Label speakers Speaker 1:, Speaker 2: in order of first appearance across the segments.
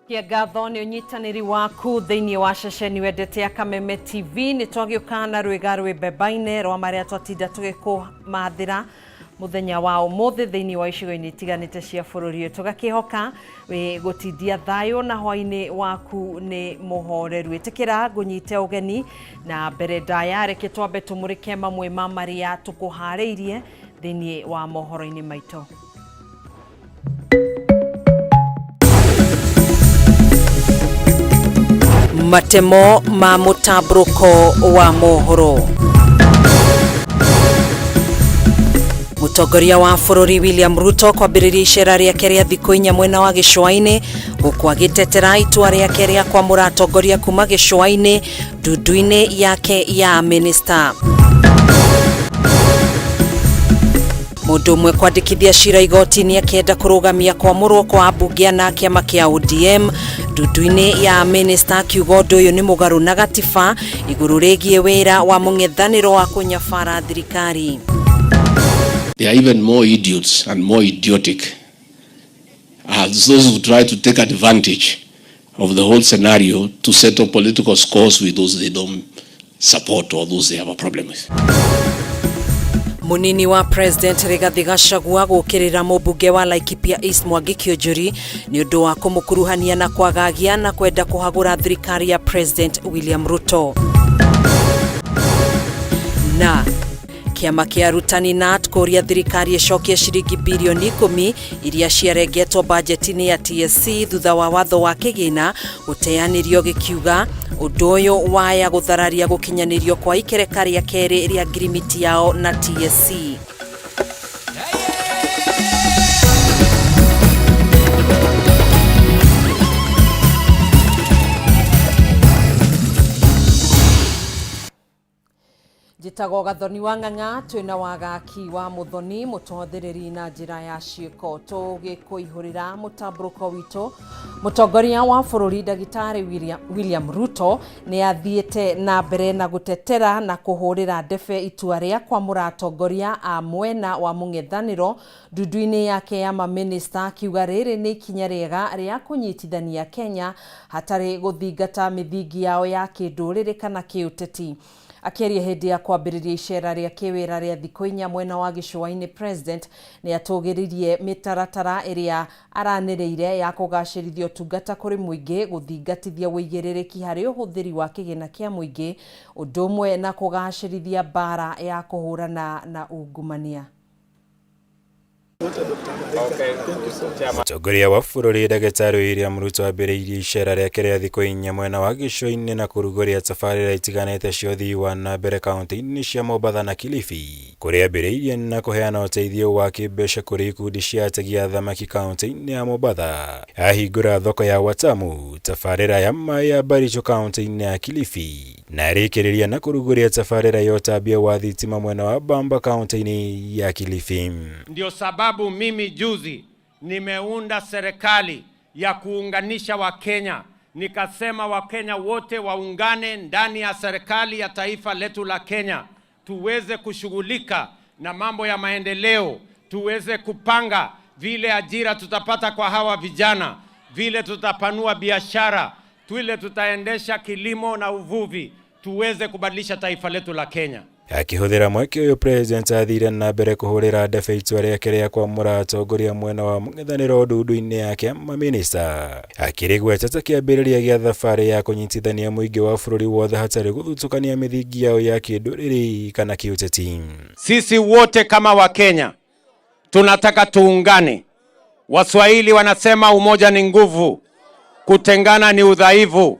Speaker 1: Kia ngatho nĩ ũnyitanĩri waku thĩinĩ wa ceceni wendete ya Kameme TV. Nĩ twagĩũka na rwĩga rwĩ mbemba-inĩ rwa marĩa twatinda tũgĩkũmathĩra mũthenya wa ũmũthĩ thĩinĩ wa icigo-inĩ itiganĩte cia bũrũri ũyũ. Tũgakĩhoka wĩ gũtindia thayũ na hwainĩ waku nĩ mũhoreru. Ĩtĩkĩra ngũnyite ũgeni na mbere ndaya, reke twambe tũmũrĩke mamwe ma marĩa tũkũharĩirie thĩinĩ wa mohoro-inĩ maitũ. Matemo ma mũtambũrũko wa mohoro. Mũtongoria wa bũrũri William Ruto kwambĩrĩria icera rĩake rĩa thikũ inya mwena wa gĩcũa-inĩ, gũkũ agĩtetera itua rĩake rĩa kwamũra atongoria kuma gĩcũa-inĩ ndundu-inĩ yake ya minista. Mũndũ ũmwe kwandĩkithia cira igoti-inĩ akĩenda kũrũgamia kwamũrwo kwa ambunge ana a kĩama kĩa ODM ndundu-inĩ ya minista, akiuga ũndũ ũyũ nĩ mũgarũ na gatiba igũrũ rĩgiĩ wĩra wa mũng'ethanĩro wa kũnyabara thirikari.
Speaker 2: They are even more idiots and more idiotic as those who try to take advantage of the whole scenario to settle political scores with those they don't support or those they have a problem with.
Speaker 1: Munini wa President Rigathi Gachagua gũkĩrĩra mũmbunge wa Laikipia East Mwangi Kiunjuri nĩ ũndũ wa kũmũkuruhania na kwagagia na kwenda kũhagũra thirikari ya President William Ruto. Na kĩama kĩa arutani KNUT kũria thirikari ĩcokie ciringi birioni 10 iria ciarengetwo bajeti-inĩ ya TSC thutha wa watho wa kĩgĩna gũteanĩrio, gĩkiuga ũndũ ũyũ waya gũthararia gũkinyanĩrio kwa ikereka rĩa kerĩ rĩa ngirimiti yao na TSC. Njĩtagwo Gathoni wa Ng'ang'a, twĩna wagaki wa Mũthoni mũtwathĩrĩri na njĩra ya ciĩko tũgĩkũihũrĩra mũtambũrũko witũ. Mũtongoria wa bũrũri ndagĩtarĩ William Ruto nĩ athiĩte na mbere na gũtetera na kũhũrĩra ndebe itua rĩa kwamũra atongoria a mwena wa mũng'ethanĩro ndundu-inĩ yake ya mamĩnĩsta, akiuga rĩrĩ nĩ ikinya rĩega rĩa kũnyitithania Kenya hatarĩ gũthingata mĩthingi yao ya kĩndũrĩrĩ kana kĩũteti. Akĩaria hĩndĩ ya kwambĩrĩria icera rĩa kĩwĩra rĩa thikũ inya mwena wa gĩcũa-inĩ, President nĩ atũgĩririe mĩtaratara ĩrĩa aranĩrĩire ya kũgacĩrithia ũtungata kũrĩ mũingĩ, gũthingatithia ũigĩrĩrĩki harĩ ũhũthĩri wa kĩgĩna kĩa mũingĩ, ũndũ ũmwe na kũgacĩrithia mbara ya kũhũrana na ungumania.
Speaker 3: Mũtongoria wa bũrũri ndagĩtarĩ William Ruto ambĩrĩirie icera rĩake rĩa thikũ inya mwena wa gĩcũa-inĩ na kũrugũria tabarĩra itiganĩte cia ũthii wa na mbere kaunti-inĩ cia Mombatha na Kilifi, kũrĩa ambĩrĩirie na kũheana ũteithio wa kĩmbeca kũrĩ ikundi cia ategi a thamaki kaunti-inĩ ya Mombatha. Ahingũra thoko ya Watamu, tabarĩra ya maĩ ya Baricho kaunti-inĩ ya Kilifi, na arĩkĩrĩria na kũrugũria tabarĩra ya ũtambia wa thitima mwena wa Bamba kaunti-inĩ ya Kilifi.
Speaker 4: Ndio sababu mimi juzi nimeunda serikali ya kuunganisha Wakenya, nikasema Wakenya wote waungane ndani ya serikali ya taifa letu la Kenya, tuweze kushughulika na mambo ya maendeleo, tuweze kupanga vile ajira tutapata kwa hawa vijana, vile tutapanua biashara, vile tutaendesha kilimo na uvuvi, tuweze kubadilisha taifa letu la Kenya.
Speaker 3: Akĩhũthĩra mweke ũyũ, President athire na mbere kũhũrĩra ndebe itua rĩake rĩa kwamũra atongoria mwena wa mũng'ethanĩro ndundu-inĩ yake mamĩnĩsta, akĩrĩgweta ta kĩambĩrĩria gĩa thabarĩ ya kũnyitithania mũingĩ wa bũrũri wothe hatarĩ gũthutũkania mĩthingi yao ya kĩndũrĩrĩ kana kĩũteti.
Speaker 4: Sisi wote kama Wakenya tunataka tuungane. Waswahili wanasema umoja ni nguvu, kutengana ni udhaifu.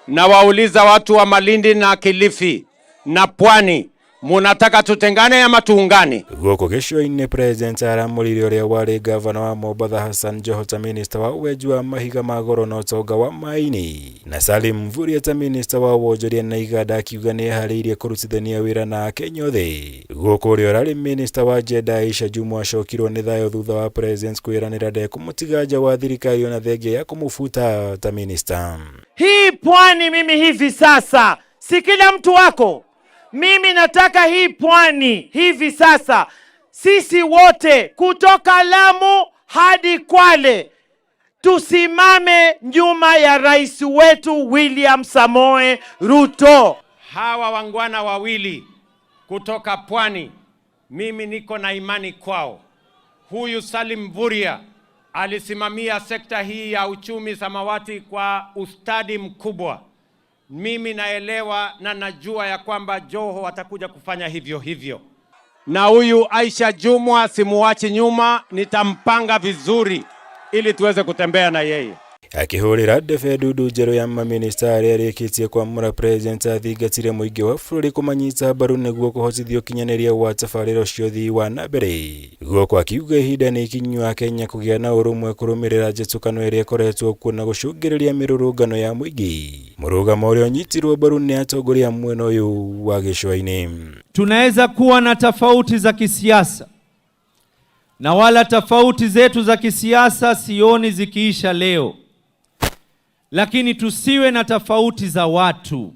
Speaker 4: Na wauliza watu wa Malindi na Kilifi na Pwani, munataka tutengane ama tuungane?
Speaker 3: Gũkũ gĩcũa-inĩ, President aramũrire ũrĩa warĩ gavana wa Mombatha Hassan Joho ta minista wa wenji wa mahiga ma goro na ũtonga wa maĩ-inĩ, na Salim Mvurya ta minista wa wonjoria na iganda, akiuga nĩ eharĩirie kũrutithania wĩra na Akenya othe. Gũkũ ũrĩa ũrarĩ minista wa gender Aisha Jumwa acokirwo nĩ thayũ thutha wa President kwĩranĩra ndekũmũtiga nja wa thirikari ona thengia ya kũmũbuta ta minista.
Speaker 5: Hii pwani mimi hivi sasa, si kila mtu wako. Mimi nataka hii pwani hivi sasa, sisi wote kutoka Lamu hadi Kwale Tusimame nyuma ya rais wetu William Samoe Ruto.
Speaker 4: Hawa wangwana wawili kutoka pwani, mimi niko na imani kwao. Huyu Salim Mvurya alisimamia sekta hii ya uchumi samawati kwa ustadi mkubwa. Mimi naelewa na najua ya kwamba Joho atakuja kufanya hivyo hivyo. Na huyu Aisha Jumwa simuachi nyuma, nitampanga vizuri ili tuweze kutembea na yeye.
Speaker 3: Akĩhũrĩra ndebe ndundu njerũ ya mamĩnĩsta arĩa arĩkĩtie kwamũra, president athingatire mũingĩ wa bũrũri kũmanyita mbaru nĩguo kũhotithia ũkinyanĩria wa tabarĩra cia ũthii wa na mbere. Guoko akiuga ihinda nĩ ikinyu Akenya kũgĩa na ũrũmwe kũrũmĩrĩra njĩtũkano ĩrĩa ĩkoretwo kuo na gũcũngĩrĩria mĩrũrũngano ya mũingĩ, mũrũgamo ũrĩa ũnyitirwo mbaru nĩ atongoria mwena ũyũ wa gĩcũa-inĩ.
Speaker 6: Tunaweza kuwa na tofauti za kisiasa na wala tofauti zetu za kisiasa sioni zikiisha leo, lakini tusiwe na tofauti za watu.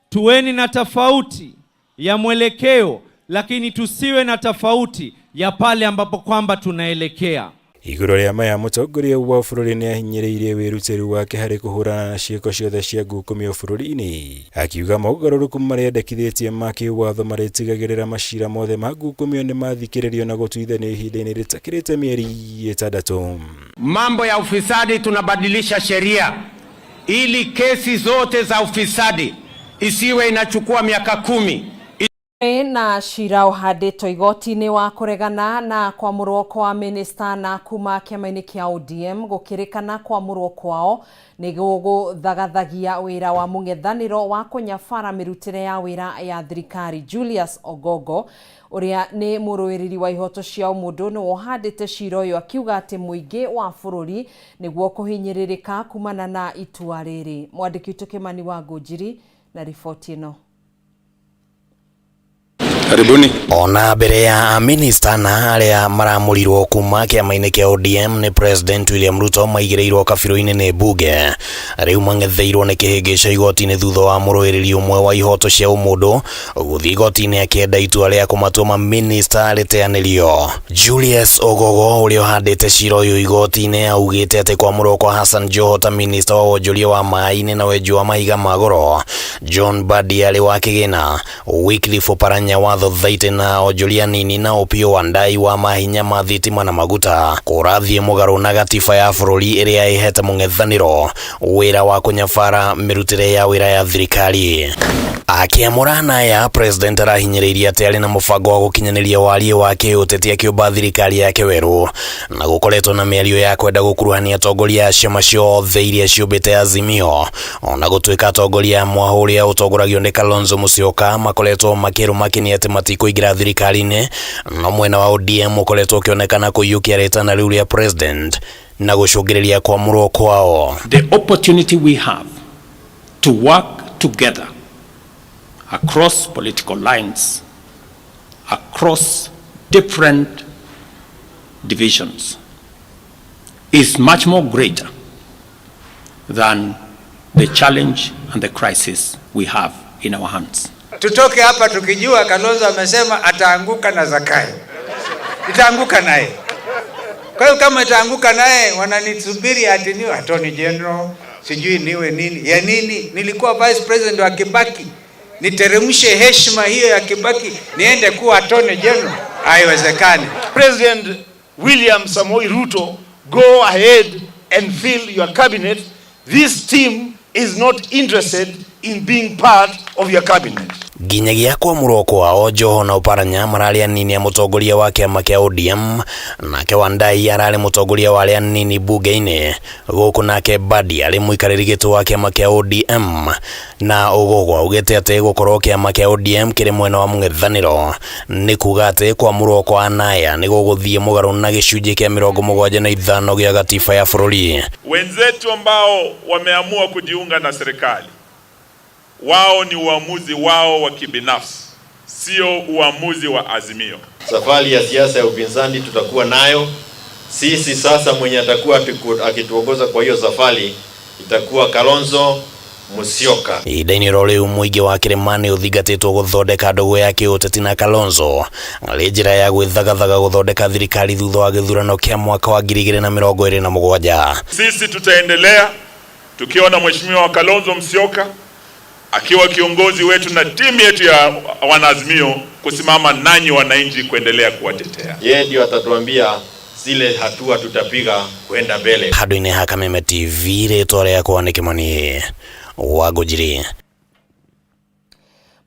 Speaker 6: Tuweni na tofauti ya mwelekeo, lakini tusiwe na tofauti ya pale ambapo kwamba tunaelekea.
Speaker 3: Igũrũ rĩa maya, mũtongoria wa bũrũri nĩ ahinyĩrĩirie wĩrutĩri wake harĩ kũhũrana na ciĩko ciothe cia ngukumio bũrũri-inĩ, akiuga mogarũrũku marĩa endekithĩtie ma kĩwatho marĩtigagĩrĩra macira mothe ma ngukumio nĩ mathikĩrĩrio na gũtuithanio ihinda-inĩ rĩtakĩrĩte mĩeri 6.
Speaker 4: Mambo ya ufisadi, tunabadilisha sheria ili kesi zote za ufisadi isiwe inachukua miaka 10.
Speaker 1: Na cira ũhandĩtwo igoti-inĩ wa kũregana na kwamũrwo kwa minista na kuma kĩama-inĩ kĩa ODM gũkĩrĩkana kwamũrwo kwao nĩ gũgũthagathagia wĩra wa mũng'ethanĩro wa kũnyabara mĩrutĩre ya wĩra ya thirikari. Julius Ogogo ũrĩa nĩ mũrũĩrĩri wa ihoto cia ũmũndũ nĩwe ũhandĩte cira ũyũ, akiuga atĩ mũingĩ wa bũrũri nĩguo kũhinyĩrĩrĩka kumana na itua rĩrĩ. Mwandĩki witũ Kĩmani wa Ngũnjiri na riboti ĩno.
Speaker 2: Karibuni.
Speaker 7: Ona mbere ya minista na arĩa maramũrirwo kuma kĩama-inĩ kĩa ODM nĩ President William Ruto maigĩrĩirwo kabirũ-inĩ nĩ mbunge, rĩu mang'etheirwo nĩ kĩhĩngĩca igoti-inĩ thutha wa mũrũĩrĩri ũmwe wa ihoto cia ũmũndũ gũthiĩ igoti-inĩ akĩenda itua rĩa kũmatua maminista rĩteanĩrio. Julius Ogogo ũrĩa ũhandĩte cira ũyũ igoti-inĩ augĩte atĩ kwamũrwo kwa Hassan Joho ta minista wa wonjoria wa maĩ-inĩ na wenji wa mahiga ma goro, John Mbadi arĩ wa kĩgĩna, Wycliffe Oparanya wa thothaitĩ na onjoria nini na Opiyo Wandayi wa mahinya ma thitima na maguta kũrathiĩ mũgarũ na gatiba ya bũrũri ĩrĩa ĩhete mũng'ethanĩro wĩra wa kũnyabara mĩrutĩre ya wĩra ya thirikari. Akĩamũra naya, president arahinyĩrĩirie atĩ arĩ na mũbango wa gũkinyanĩria wariĩ wa kĩũteti akĩũmba thirikari yake werũ, na gũkoretwo na mĩario ya kwenda gũkuruhania atongoria a ciama ciothe iria ciũmbĩte Azimio, ona gũtuĩka atongoria a mwahũ ũrĩa ũtongoragio nĩ Kalonzo Musyoka makoretwo makĩrũmakenia atĩ matikũingĩra thirikari-inĩ, no mwena wa ODM ũkoretwo ũkĩonekana kũiyũkia rĩtana rĩu rĩa president na gũcũngĩrĩria kwamũrwo kwao.
Speaker 4: The opportunity we have to work together across political lines, across different divisions, is much more greater than the challenge and the crisis we have in our hands.
Speaker 8: Tutoke hapa tukijua Kalonzo amesema ataanguka na Zakayo, itaanguka naye. Kwa hiyo kama itaanguka naye, wananisubiri ati niwe attorney general, sijui niwe nini ya nini. Nilikuwa vice president wa Kibaki, niteremshe heshima hiyo ya Kibaki niende kuwa attorney general? Haiwezekani.
Speaker 9: President William Samoei Ruto, go ahead and fill your cabinet. This team is not interested in being part of your cabinet.
Speaker 7: Nginyagia kwamũrwo kwao, Joho na Oparanya mararĩ anini a mũtongoria wa kĩama kĩa ODM, nake Wandayi ararĩ mũtongoria wa arĩa anini mbunge-inĩ, gũkũ nake Mbadi arĩ mũikarĩri gĩtĩ wa kĩama kĩa ODM, na Ogogo augĩte atĩ gũkorwo kĩama kĩa ODM kĩrĩ mwena wa mũng'ethanĩro nĩ kuga atĩ kwamũrwo kwa Anaya nĩ gũgũthiĩ mũgarũ na gĩcunjĩ kĩa 75 gĩa gatiba ya bũrũri.
Speaker 10: Wenzetu ambao wameamua kujiunga na serikali, wao ni uamuzi wao wa kibinafsi, sio uamuzi wa Azimio.
Speaker 11: Safari ya siasa ya upinzani tutakuwa nayo sisi. Sasa mwenye atakuwa akituongoza kwa hiyo safari itakuwa Kalonzo Musyoka.
Speaker 7: Ihinda-inĩ oro rĩu mũingĩ wa kĩrĩma nĩ ũthingatĩtwo gũthondeka ndũgũ ya kĩũteti na Kalonzo arĩ njĩra ya gwĩthagathaga gũthondeka thirikari thutha wa gĩthurano kĩa mwaka wa 2027.
Speaker 10: Sisi tutaendelea tukiwa na Mheshimiwa Kalonzo Musyoka akiwa kiongozi wetu na timu yetu ya wanaazimio kusimama nanyi wananchi kuendelea kuwatetea.
Speaker 11: Yeye ndio atatuambia zile hatua tutapiga kwenda mbele.
Speaker 7: Handũ-inĩ ha Kameme TV rĩtwa rĩakwa nĩ Kĩmani wa Ngũnjiri.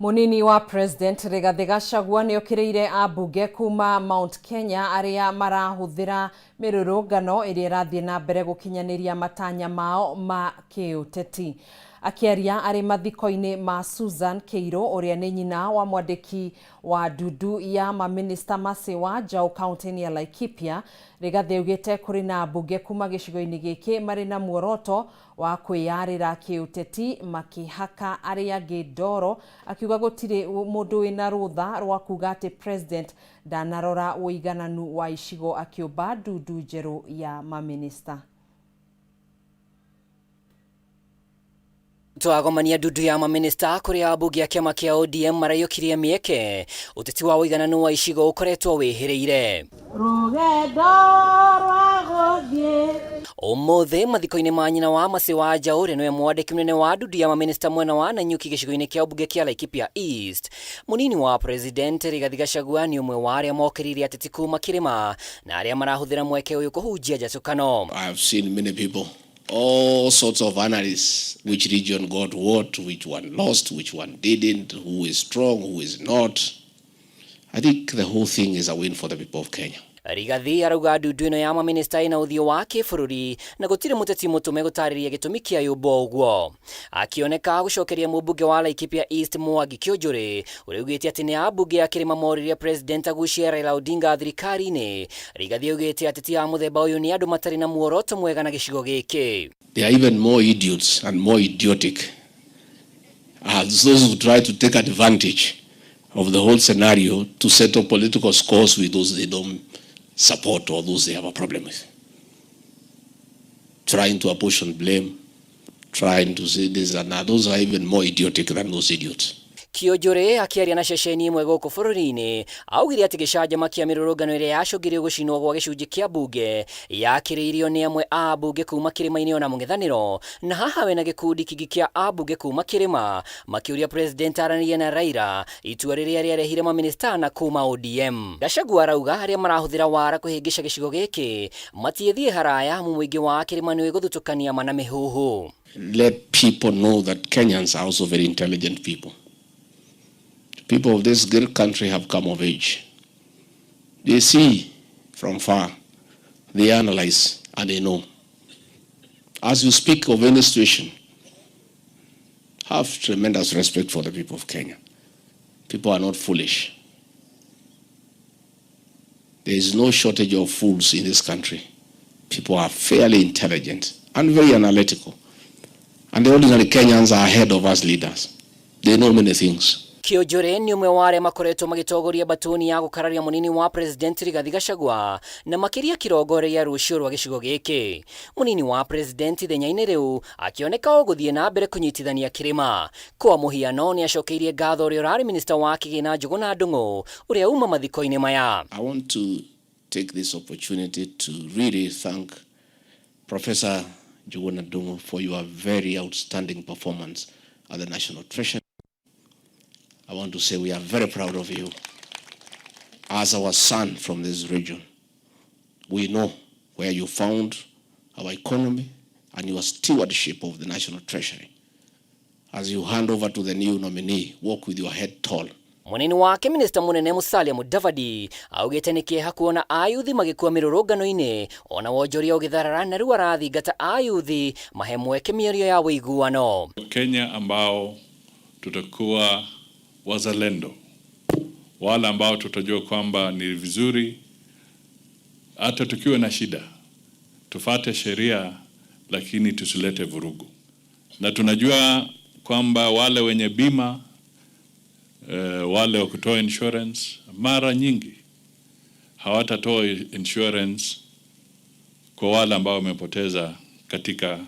Speaker 1: Munini wa President Rigathi Gachagua nĩokĩrĩire ambunge kuma Mount Kenya arĩa marahũthĩra mĩrũrũngano ĩrĩa ĩrathiĩ na mbere gũkinyanĩria matanya mao ma kĩũteti. Akĩaria arĩ mathiko-inĩ ma Susan Kĩirũ ũrĩa nĩ nyina wa mwandĩki wa ndundu ya mamĩnĩsta Mercy Wanjaũ kaunti-inĩ ya Laikipia, Rigathi augĩte kũrĩ na ambunge kuma gĩcigo-inĩ gĩkĩ marĩ na muoroto wa kwĩyarĩra kĩũteti makĩhaka arĩa angĩ ndoro, akiuga gũtirĩ mũndũ wĩna rũtha rwa kuga atĩ President ndanarora ũigananu wa icigo akĩũmba ndundu njerũ ya mamĩnĩsta.
Speaker 12: Twagomania ndundu ya maminista kuria ambunge a kiama kia ODM maraiyũkirie mĩeke ũteti wa ũigananu wa icigo ũkoretwo wĩhĩrĩire.
Speaker 1: Rũgendo rwa gũthiĩ
Speaker 12: Ũmũthĩ mathiko-inĩ ma nyina wa Mercy Wanjaũ ũrĩa nĩwe mwandĩki mũnene wa ndundu ya maminista mwena wa Nanyuki gĩcigo-inĩ kĩa ũmbunge kĩa Laikipia East, mũnini wa President Rigathi Gachagua nĩ ũmwe wa arĩa mokĩrĩire ateti kuma kĩrĩma na arĩa marahũthĩra mweke ũyũ kũhunjia njatũkano.
Speaker 2: I have seen many people, all sorts of analysts, which region got what, which one lost, which one didn't, who is strong, who is not. I think the whole thing is a win for the people of Kenya.
Speaker 12: Rigathi arauga ndundu ĩno ya maminista ĩna ũthiũ wa kĩbũrũri na gũtirĩ mũteti mũtũme gũtarĩria gĩtũmi kĩa yũmbo ũguo. Akĩoneka gũcokeria mũmbunge wa Laikipia East Mwangi Kĩũnjũrĩ ũrĩa augĩte atĩ nĩ ambunge a kĩrĩma moririe President agucie Raila Odinga thirikari-inĩ. Rigathi augĩte ateti a mũthemba ũyũ nĩ andũ matarĩ na muoroto mwega na gĩcigo gĩkĩ.
Speaker 2: They are even more idiots and more idiotic as those who try to take advantage of the whole scenario to settle political scores with those they don't support or those they have a problem with. Trying to apportion blame, trying to say this and that. Those are even more idiotic than those idiots.
Speaker 12: Kĩũnjũrĩ akĩaria na ceceni ĩmwe gũkũ bũrũri-inĩ augire atĩ gĩcanjama kĩa mĩrũrũngano ĩrĩa yacũngĩrĩirie gũcinwo gwa gĩcunjĩ kĩa mbunge yakĩrĩirio nĩ amwe a ambunge kuma kĩrĩma-inĩ ona mũng'ethanĩro, na haha we na gĩkundi kĩngĩ kĩa ambunge kuma kĩrĩma makĩũria President aranĩrie na Raila itua rĩrĩa rĩarehire maminista na kuma ODM. Gachagua arauga arĩa marahũthĩra wara kũhĩngĩca gĩcigo gĩkĩ matiĩthiĩ haraya amu mũingĩ wa kĩrĩma nĩ gũthutũkania mana mĩhuhu.
Speaker 2: Let people know that Kenyans are also very intelligent people. People of this great country have come of age. They see from far, they analyze, and they know. As you speak of any situation, have tremendous respect for the people of Kenya. People are not foolish. There is no shortage of fools in this country. People are fairly intelligent and very analytical. And the ordinary Kenyans are ahead of us leaders. They know many things.
Speaker 12: Kĩũnjũrĩ nĩ ũmwe wa arĩa makoretwo magĩtongoria mbatuni ya gũkararia mũnini wa President Rigathi Gachagua na makĩria kĩrongoreria rũciũ rwa gĩcigo gĩkĩ. Mũnini wa President ithenya-inĩ rĩu akĩoneka o gũthiĩ na mbere kũnyitithania kĩrĩma. Kwa mũhiano nĩ acokeirie ngatho ũrĩa ũrarĩ minista wa kĩgĩna Njũgũna Ndung'u ũrĩa uma mathiko-inĩ maya.
Speaker 2: I want to take this opportunity to really thank Professor Njuguna Ndung'u for your very outstanding performance at the National Treasury. I want to say we are very proud of you as our son from this region. We know where you found our economy and your stewardship of the National Treasury. As you hand over to the new nominee, walk with your head tall.
Speaker 12: Munini wake minista munene Musalia Mudavadi augĩte nĩ kĩeha kuona ayuthi magĩkua mĩrũrũngano-inĩ ona wonjoria ũgĩtharara na rĩu arathingata ayuthi mahe mweke mĩario ya ũiguano.
Speaker 10: Kenya ambao tutakuwa wazalendo, wale ambao tutajua kwamba ni vizuri hata tukiwa na shida tufate sheria, lakini tusilete vurugu, na tunajua kwamba wale wenye bima wale wa kutoa insurance mara nyingi hawatatoa insurance kwa wale ambao wamepoteza katika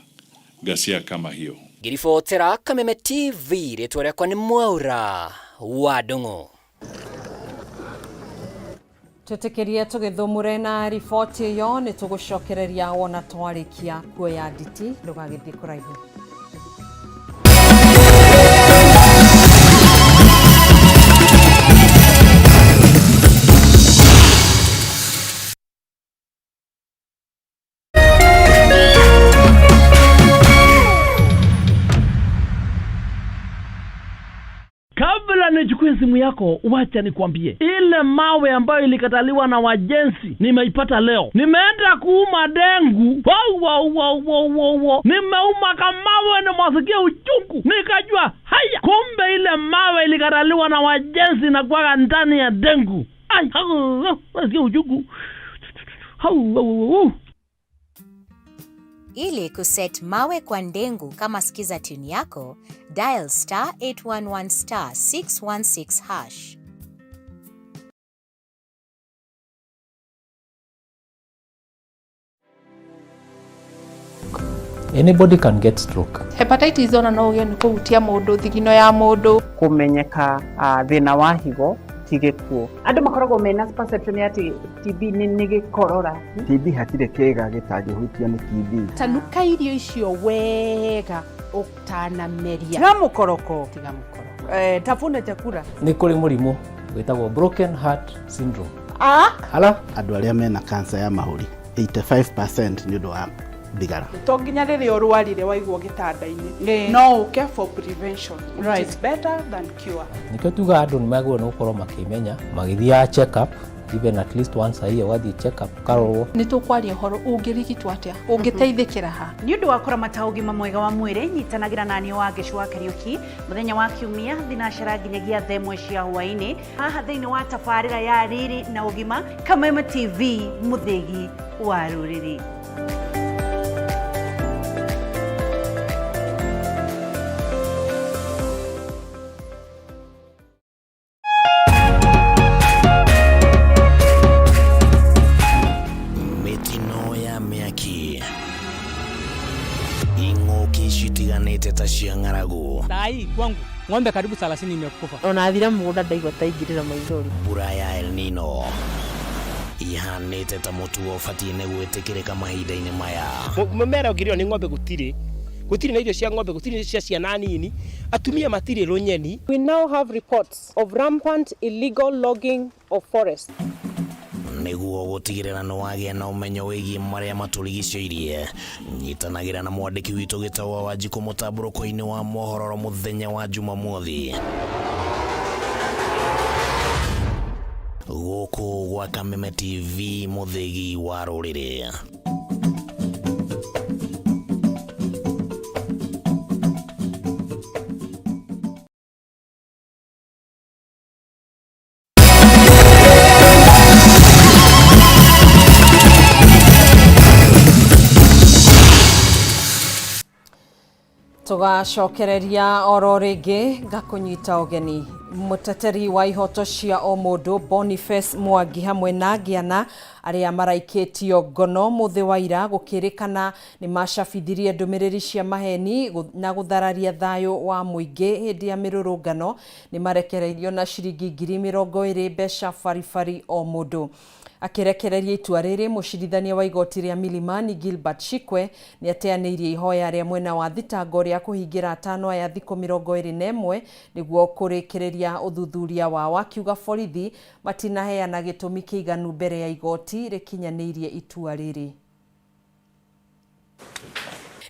Speaker 10: ghasia kama hiyo.
Speaker 12: Ngĩribotera Kameme TV, rĩtwa rĩakwa nĩ Mwaura wa Ndung'u.
Speaker 1: Twĩtĩkĩrie tũgĩthũmũre na riboti ĩyo, nĩ tũgũcokereria wona twarĩkia kuoya nditi, ndũgagĩthiĩ kũraihu.
Speaker 13: Kabla nichukue simu yako, wacha nikwambie, ile mawe ambayo ilikataliwa na wajenzi nimeipata leo. Nimeenda kuuma dengu, wow, wow, wow, wow, wow, wow. Nimeuma kamawe, nimwasikia uchungu, nikajua haya, kumbe ile mawe ilikataliwa na wajenzi na kwaga ndani ya dengu. Ai, hau, hau, nasikia uchungu. Hau, hau, hau.
Speaker 14: Ili kuset mawe kwa ndengu kama skiza tune yako, dial star 811 star 616 hash.
Speaker 15: Anybody can get stroke.
Speaker 16: Hepatitis ona no ũgĩe nĩ kũhutia mũndũ thigino ya mũndũ.
Speaker 17: Kũmenyeka thĩna wa higo ti gĩkuũ.
Speaker 18: Andũ makoragwo mena perception ya atĩ TB nĩ gĩkorora.
Speaker 19: TB hatirĩ kĩĩga gĩtangĩhutio nĩ TB.
Speaker 20: Tanuka irio icio wega ũtanameria.
Speaker 21: Tiga mũkoroko.
Speaker 20: Tiga mũkoroko.
Speaker 21: Tafuna chakula.
Speaker 15: Nĩ kũrĩ mũrimũ wĩtagwo broken heart syndrome.
Speaker 19: Ala andũ arĩa mena cancer ya mahũri 85% nĩ ũndũ wa thigara.
Speaker 22: To nginya rĩrĩa ũrwarire waigwo gĩtanda-inĩ, no ũke for prevention, which is better than cure.
Speaker 15: Nĩkĩo tugaga andũ nĩ magĩrĩirwo nĩ gũkorwo makĩmenya magĩthiaga check up even at least once a year, ũgathiĩ check up ũkarorwo.
Speaker 16: Nĩ tũkwaria ũhoro ũngĩrigitwo atĩa, ũngĩteithĩkĩra ha.
Speaker 23: Nĩ ũndũ wa kũramata ũgima mwega wa mwĩrĩ, nyitanagĩra na niĩ Wangeci wa Kariũki mũthenya wa Kiumia thinacara nginyagia thaa ĩmwe cia hwaĩ-inĩ haha thĩinĩ wa tabarĩra ya Riri na Ũgima, Kameme TV, mũthĩgi wa rũrĩrĩ.
Speaker 7: Mĩtino ya mĩaki, ing'ũki citiganĩte ta cia ng'aragu.
Speaker 24: Sai kwangu ng'ombe karibu 30 imekufa.
Speaker 25: Ona thira mũgũnda ndaigua ta ingĩrĩra maithori.
Speaker 7: Mbura ya El Nino ihanĩte ta mũtugo ũbatiĩ nĩ gwĩtĩkĩrĩka mahinda-inĩ maya.
Speaker 26: Mũmera ũngĩrĩo nĩ ng'ombe gũtirĩ, gũtirĩ na irio cia ng'ombe, gũtirĩ cia ciana nini, atumia matirĩ rũnyeni.
Speaker 27: We now have reports of rampant illegal logging of forests.
Speaker 7: Nĩguo gũtigĩrĩra nĩ wagĩa na ũmenyo wĩgiĩ marĩa matũrigicĩirie, nyitanagĩra na mwandĩki witũ Gĩtaũ wa Wanjikũ mũtambũrũko-inĩ wa mohoro mũthenya wa Jumamothi. Gũkũ gwa Kameme TV, mũthĩgi wa rũrĩrĩ.
Speaker 1: Tũgacokereria oro rĩngĩ ngakũnyita ũgeni. Mũteteri wa ihoto cia o mũndũ Boniface Mwangi hamwe na Ngiana arĩa maraikĩtio ngono mũthĩ wa ira gũkĩrĩkana nĩ macabithirie ndũmĩrĩri cia maheni na gũthararia thayũ wa mũingĩ hĩndĩ ya mĩrũrũngano nĩ marekereirio na ciringi ngiri mĩrongo ĩrĩ mbeca baribari o mũndũ. Akĩrekereria itua rĩrĩ, mũcirithania wa igoti rĩa Milimani Gilbert Shikwe nĩ ateanĩirie ihoya rĩa mwena wa thitango rĩa kũhingĩra atano aya thikũ 21 nĩguo kũrĩkĩrĩria ũthuthuria wao, akiuga borithi matinaheana gĩtũmi kĩiganu mbere ya igoti rĩkinyanĩirie itua rĩrĩ.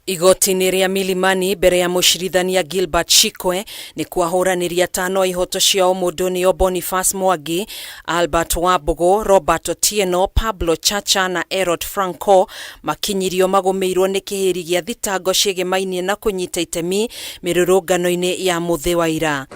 Speaker 1: Igoti-inĩ rĩa Milimani mbere ya mũcirithania Gilbert Shikwe nĩ kwahũranĩria atano a ihoto cia ũmũndũ nĩo Boniface Mwangi, Albert Wambugu, Robert Otieno, Pablo Chacha na Erod Franco makinyirio magũmĩirwo nĩ kĩhĩri gĩa thitango ciĩgemainie na kũnyita itemi mĩrũrũngano-inĩ ya mũthĩ wa ira.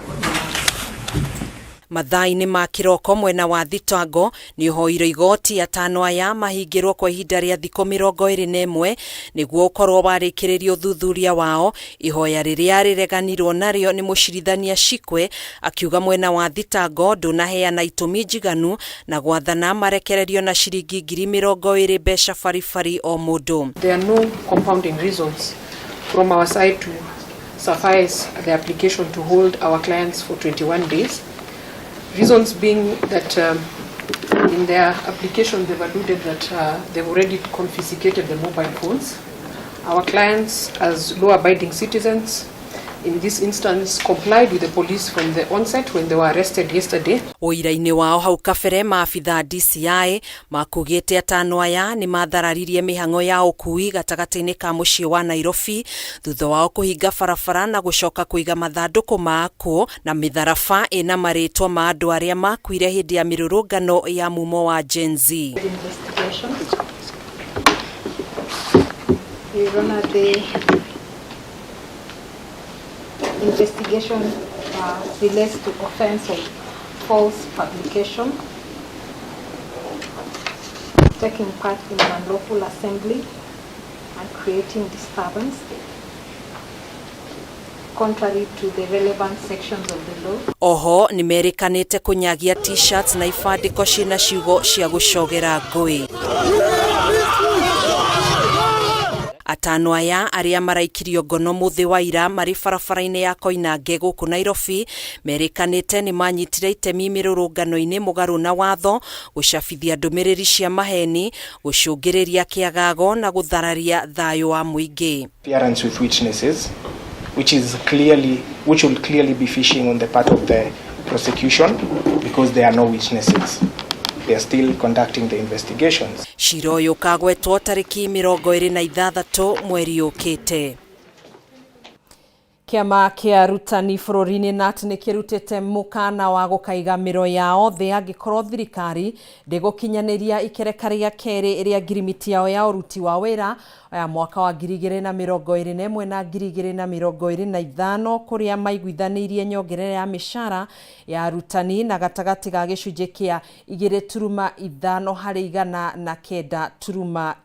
Speaker 1: Mathaa-inĩ ma kĩroko mwena wa thitango nĩ ũhoire igoti atano aya mahingĩrwo kwa ihinda rĩa thikũ 21 nĩguo ũkorwo warĩkĩrĩria ũthuthuria wao. Ihoya rĩrĩa rĩreganirwo narĩo nĩ mũcirithania Shikwe akiuga mwena wa thitango ndũnaheana itũmi njiganu na gwathana marekererio na ciringi ngiri mĩrongo ĩrĩ mbeca baribari o mũndũ.
Speaker 28: There are no compounding reasons from our side to
Speaker 3: suffice the application to hold our clients for 21 days. Reasons being that in their application they've alluded that they've already confiscated the mobile phones. Our clients, as law-abiding citizens, in this instance complied with the police from the onset when they were arrested yesterday.
Speaker 1: Ũira-inĩ wao hau kabere maabithaa DCI makugĩte atano aya nĩ mathararirie mĩhang'o ya ũkui gatagatĩ-inĩ ka mũciĩ wa Nairobi thutha wao kũhinga barabara na gũcoka kũiga mathandũkũ ma akuũ na mĩtharaba ĩna marĩtwa ma andũ arĩa makuire hĩndĩ ya mĩrũrũngano ya mumo wa Gen Z.
Speaker 16: Investigation. Your Honor, the investigation relates to offense of false publication, taking part in an unlawful assembly and creating disturbance contrary to the relevant sections of the law.
Speaker 1: Oho nĩmerĩkanĩte kũnyagia t-shirts na ibandĩko ciĩna ciugo cia gũcogera ngũĩ. Atano aya arĩa maraikirio ngono mũthĩ wa ira marĩ barabara-inĩ ya Koinange gũkũ Nairobi merĩkanĩte nĩ manyitire itemi mĩrũrũngano-inĩ mũgarũ na watho, gũcabithia ndũmĩrĩri cia maheni, gũcũngĩrĩria kĩagago na gũthararia thayũ wa mũingĩ.
Speaker 4: Appearance with witnesses, which will clearly be fishing on the part of the prosecution because there are no witnesses. They are still conducting the investigations.
Speaker 1: Cira ũyũ ũkagwetwo tarĩki 26 mweri ũkĩte. Kĩama kĩa arutani bũrũri-inĩ KNUT nĩ kĩrutĩte mũkana wa gũkaiga mĩro yao thĩ angĩkorwo thirikari ndĩgũkinyanĩria ikereka rĩa kerĩ rĩa ngirimiti yao ya ũruti wa wĩra ya mwaka wa 2021 na 2025 kũrĩa maiguithanĩirie nyongerera ya mĩcara ya arutani na gatagatĩ ga gĩcunjĩ kĩa 2.5 harĩ igana na kenda turuma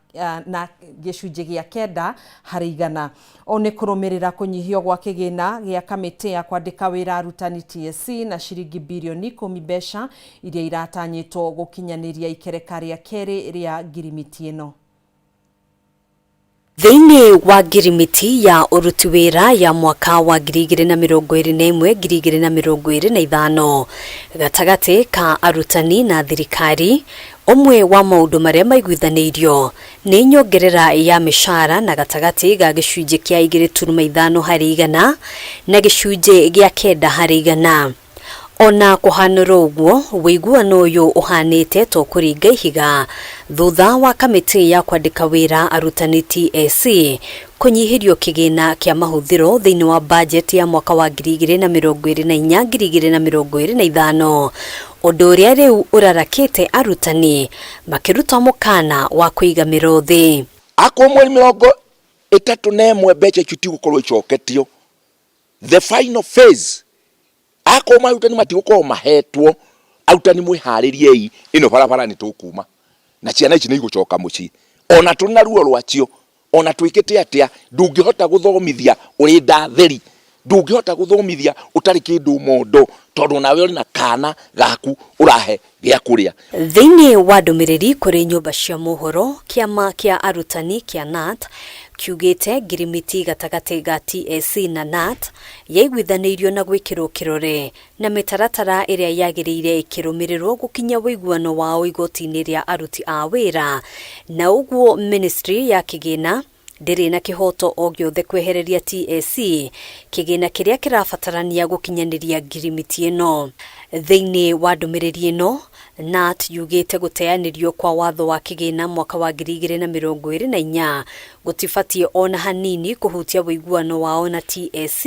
Speaker 1: na gĩcunjĩ gĩa 9 harĩ igana. Ũũ nĩ kũrũmĩrĩra kũnyihio gwa kĩgĩna gĩa kamĩtĩ ya kwandĩka wĩra arutani TSC na ciringi birioni 10 mbeca iria iratanyĩtwo gũkinyanĩria ikereka rĩa kerĩ rĩa ngirimiti ĩno.
Speaker 5: Thĩinĩ wa ngirimiti ya ũruti wĩra ya mwaka wa 2021 2025 gatagatĩ ka arutani na thirikari, ũmwe wa maũndũ marĩa maiguithanĩirio nĩ nyongerera ya mĩcara na gatagatĩ ga gĩcunjĩ kĩa 2.5 harĩ igana na gĩcunjĩ gĩa 9 harĩ igana. Ona kũhanĩra ũguo, ũiguano ũyũ ũhanĩte to kũringa ihiga thutha wa kamĩtĩ ya kwandĩka wĩra arutani TSC kũnyihĩrio kĩgĩna kĩa mahũthĩro thĩinĩ wa bajeti ya mwaka wa 2024 2025, ũndũ ũrĩa rĩu ũrarakĩte arutani makĩruta mũkana wa kũiga mĩro thĩ.
Speaker 6: Akorwo mweri 31 mbeca icio tigũkorwo icoketio, the final phase akorwo arutani matigũkorwo mahetwo, arutani mwĩharĩriei, ĩno barabara nĩ tũkuma na ciana ici nĩ igũcoka mũciĩ, ona tũrĩ na ruo rwacio, ona twĩkĩte atĩa, ndũngĩhota gũthomithia ũrĩ nda theri, ndũngĩhota gũthomithia ũtarĩ kĩndũ mondo, tondũ nawe ũrĩ na kana gaku ũrahe gĩa kũrĩa.
Speaker 5: Thĩinĩ wa ndũmĩrĩri kũrĩ nyũmba cia mohoro, kĩama kĩa arutani kĩa KNUT kiugĩte ngirimiti gatagatĩ ga TSC na KNUT yaiguithanĩirio na gwĩkĩrwo kĩrore na mĩtaratara ĩrĩa yagĩrĩire ĩkĩrũmĩrĩrwo gũkinya ũiguano wao igoti-inĩ rĩa aruti a wĩra, na ũguo ministry ya kĩgĩna ndĩrĩ na kĩhoto o gĩothe kwehereria TSC kĩgĩna kĩrĩa kĩrabatarania gũkinyanĩria ngirimiti ĩno. Thĩinĩ wa ndũmĩrĩri ĩno, KNUT yugĩte gũteanĩrio kwa watho wa kĩgĩna mwaka wa 2024 gũtibatiĩ ona hanini kũhutia ũiguano wao na TSC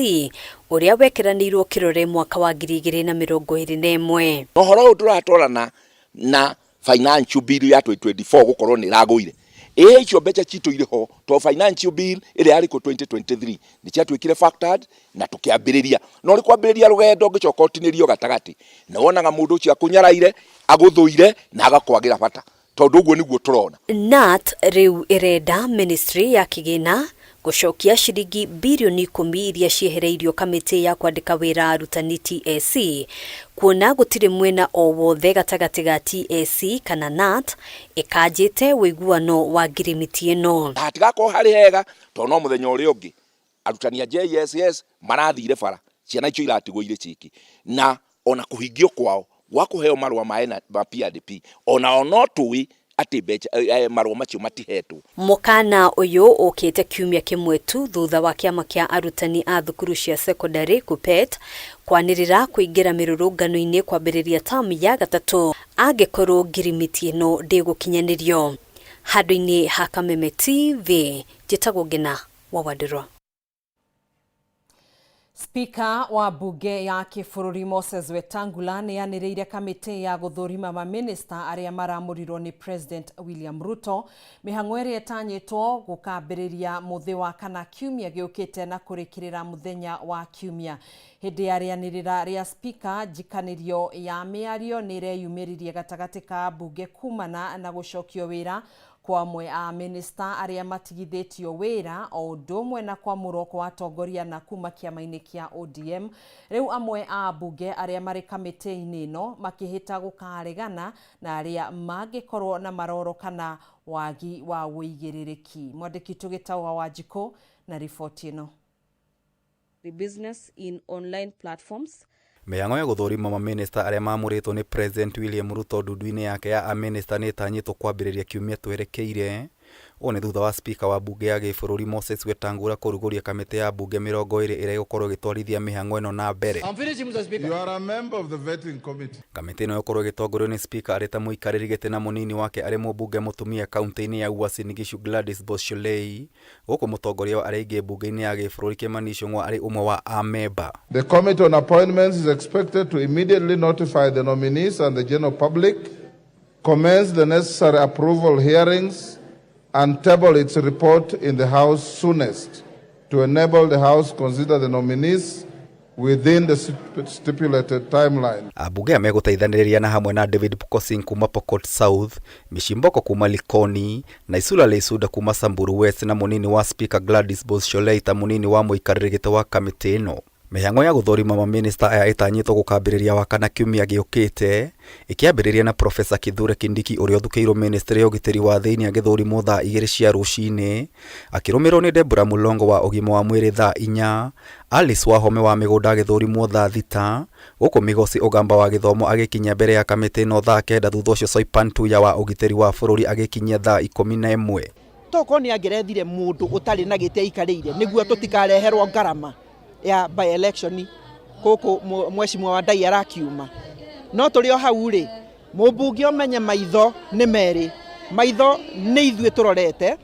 Speaker 5: ũrĩa wekĩranĩirwo kĩrore mwaka wa 2021.
Speaker 6: Ũhoro ũyũ tũratwarana na financial bill ya 2024 gũkorwo nĩ ĩragũire. Ĩ icio mbeca citũ irĩ ho to financial bill ĩrĩa yarĩ kuo 2023 nĩ ciatuĩkire factored na tũkĩambĩrĩria. Na ũrĩ kwambĩrĩria rũgendo ũngĩcoka ũtinĩrio gatagatĩ, nĩ wonaga mũndũ ũcio akũnyaraire, agũthũire na agakwagĩra bata, tondũ ũguo nĩguo tũrona.
Speaker 5: KNUT rĩu ĩrenda ministry ya kĩgĩna gũcokia ciringi birioni 10 iria ciehereirio kamĩtĩ ya kwandĩka wĩra arutani TSC, kuona gũtirĩ mwena o wothe gatagatĩ ga TSC kana KNUT ĩkanjĩte ũiguano wa ngirimiti ĩno.
Speaker 6: Hatigakorwo harĩ hega tondũ no mũthenya ũrĩa ũngĩ Arutani a JSS marathire bara, ciana icio iratigwo irĩ ciki, na ona kũhingio kwao gwa kũheo marũa ma PRP, ona o no tũĩ atĩ mbeca marũa macio matihetwo.
Speaker 5: Mũkana ũyũ ũkĩte kiumia kĩmwe tu thutha wa kĩama kĩa arutani a thukuru cia cekondarĩ KUPPET kwanĩrĩra kũingĩra mĩrũrũngano-inĩ kwambĩrĩria tamu ya gatatũ angĩkorwo ngirimiti ĩno ndĩgũkinyanĩrio. Handũ-inĩ ha Kameme TV, njĩtagwo Ngina wa Wandirwa.
Speaker 1: Spika wa mbunge ya kĩbũrũri Moses Wetangula nĩ anĩrĩire kamĩtĩ ya gũthũrima mamĩnĩsta arĩa maramũrirwo nĩ President William Ruto mĩhang'o ĩrĩa ĩtanyĩtwo gũkambĩrĩria mũthĩ wa kana kiumia gĩũkĩte na kũrĩkĩrĩra mũthenya wa kiumia. Hĩndĩ ya rĩanĩrĩra rĩa spika, njikanĩrio ya mĩario nĩ ĩreyumĩririe gatagatĩ ka ambunge kumana na gũcokio wĩra kwa amwe a minista arĩa matigithĩtio wĩra o ũndũ ũmwe na kwamũrwo kwa atongoria na kuma kĩama-inĩ kĩa ODM. Rĩu amwe a ambunge arĩa marĩ kamĩtĩ-inĩ ĩno makĩhĩta gũkaregana na arĩa mangĩkorwo na maroro kana wagi wa ũigĩrĩrĩki. Mwandĩki witũ Gĩtaũ wa Wanjikũ na riboti ĩno.
Speaker 2: The business in online platforms.
Speaker 8: Mĩhang'o ya gũthũrima mamĩnĩsta arĩa mamũrĩtwo nĩ President William Ruto ndundu-inĩ yake ya amĩnĩsta nĩ ĩtanyĩtwo kwambĩrĩria kiumia twerekeire. Ũũ nĩ thutha wa spika wa mbunge ya gĩbũrũri Moses Wetangula kũrugũria kamĩtĩ ya mbunge 20 ĩrĩa ĩgũkorwo ĩgĩtwarithia mĩhang'o ĩno na mbere.
Speaker 9: I'm finishing, Mr. Speaker.
Speaker 10: You are a member of the vetting committee.
Speaker 8: Kamĩtĩ ĩno ĩgũkorwo ĩgĩtongorio nĩ spika arĩ ta mũikarĩri gĩtĩ na mũnini wake arĩ mũmbunge mũtumia kaunti-inĩ ya Uasin Gishu Gladys Boscholei, gũkũ mũtongoria wa arĩa aingĩ mbunge-inĩ ya gĩbũrũri Kimani Ichung'wa arĩ ũmwe wa amemba.
Speaker 10: The Committee on Appointments is expected to immediately notify the nominees and the general public, commence the necessary approval hearings, and table its report in the House soonest to enable the House consider the nominees within the stipulated timeline.
Speaker 8: Ambunge aya megũteithanĩrĩria na hamwe na David Pkosing kuma Pokot South, Mishi Mboko kuma Likoni, Naisula Leisuda kuma Samburu West na mũnini wa Spika Gladys Boscholei ta mũnini wa mũikarĩri gĩtĩ wa kamĩtĩ ĩno. Mĩhang'o ya gũthũrima mamĩnĩsta aya ĩtanyĩtwo gũkambĩrĩria Wakana kiumia gĩũkĩte, ĩkĩambĩrĩria na Profesa Kithure Kindiki ũrĩa ũthukĩirwo mĩnĩstrĩ ya ũgitĩri wa thĩinĩ agĩthũrimwo thaa 2 cia rũcinĩ, akĩrũmĩrĩrwo nĩ Deborah Mulongo wa ũgima wa mwĩrĩ thaa 4, Alice Wahome wa mĩgũnda agĩthũrimwo thaa 6, gũkũ Migosi Ogamba wa gĩthomo agĩkinyia mbere ya kamĩtĩ ĩno thaa 9 thutha ũcio Soipan Tuya wa ũgitĩri wa bũrũri agĩkinyia thaa 11.
Speaker 11: Tokorwo nĩ angĩrethire mũndũ ũtarĩ na gĩtĩ aikarĩire nĩguo tũtikareherwo ngarama ya by election gũkũ mheshimiwa Wandayi arakiuma. No tũrĩ o hau rĩ, mũmbunge ũmenye maitho nĩ merĩ, maitho nĩ ithuĩ tũrorete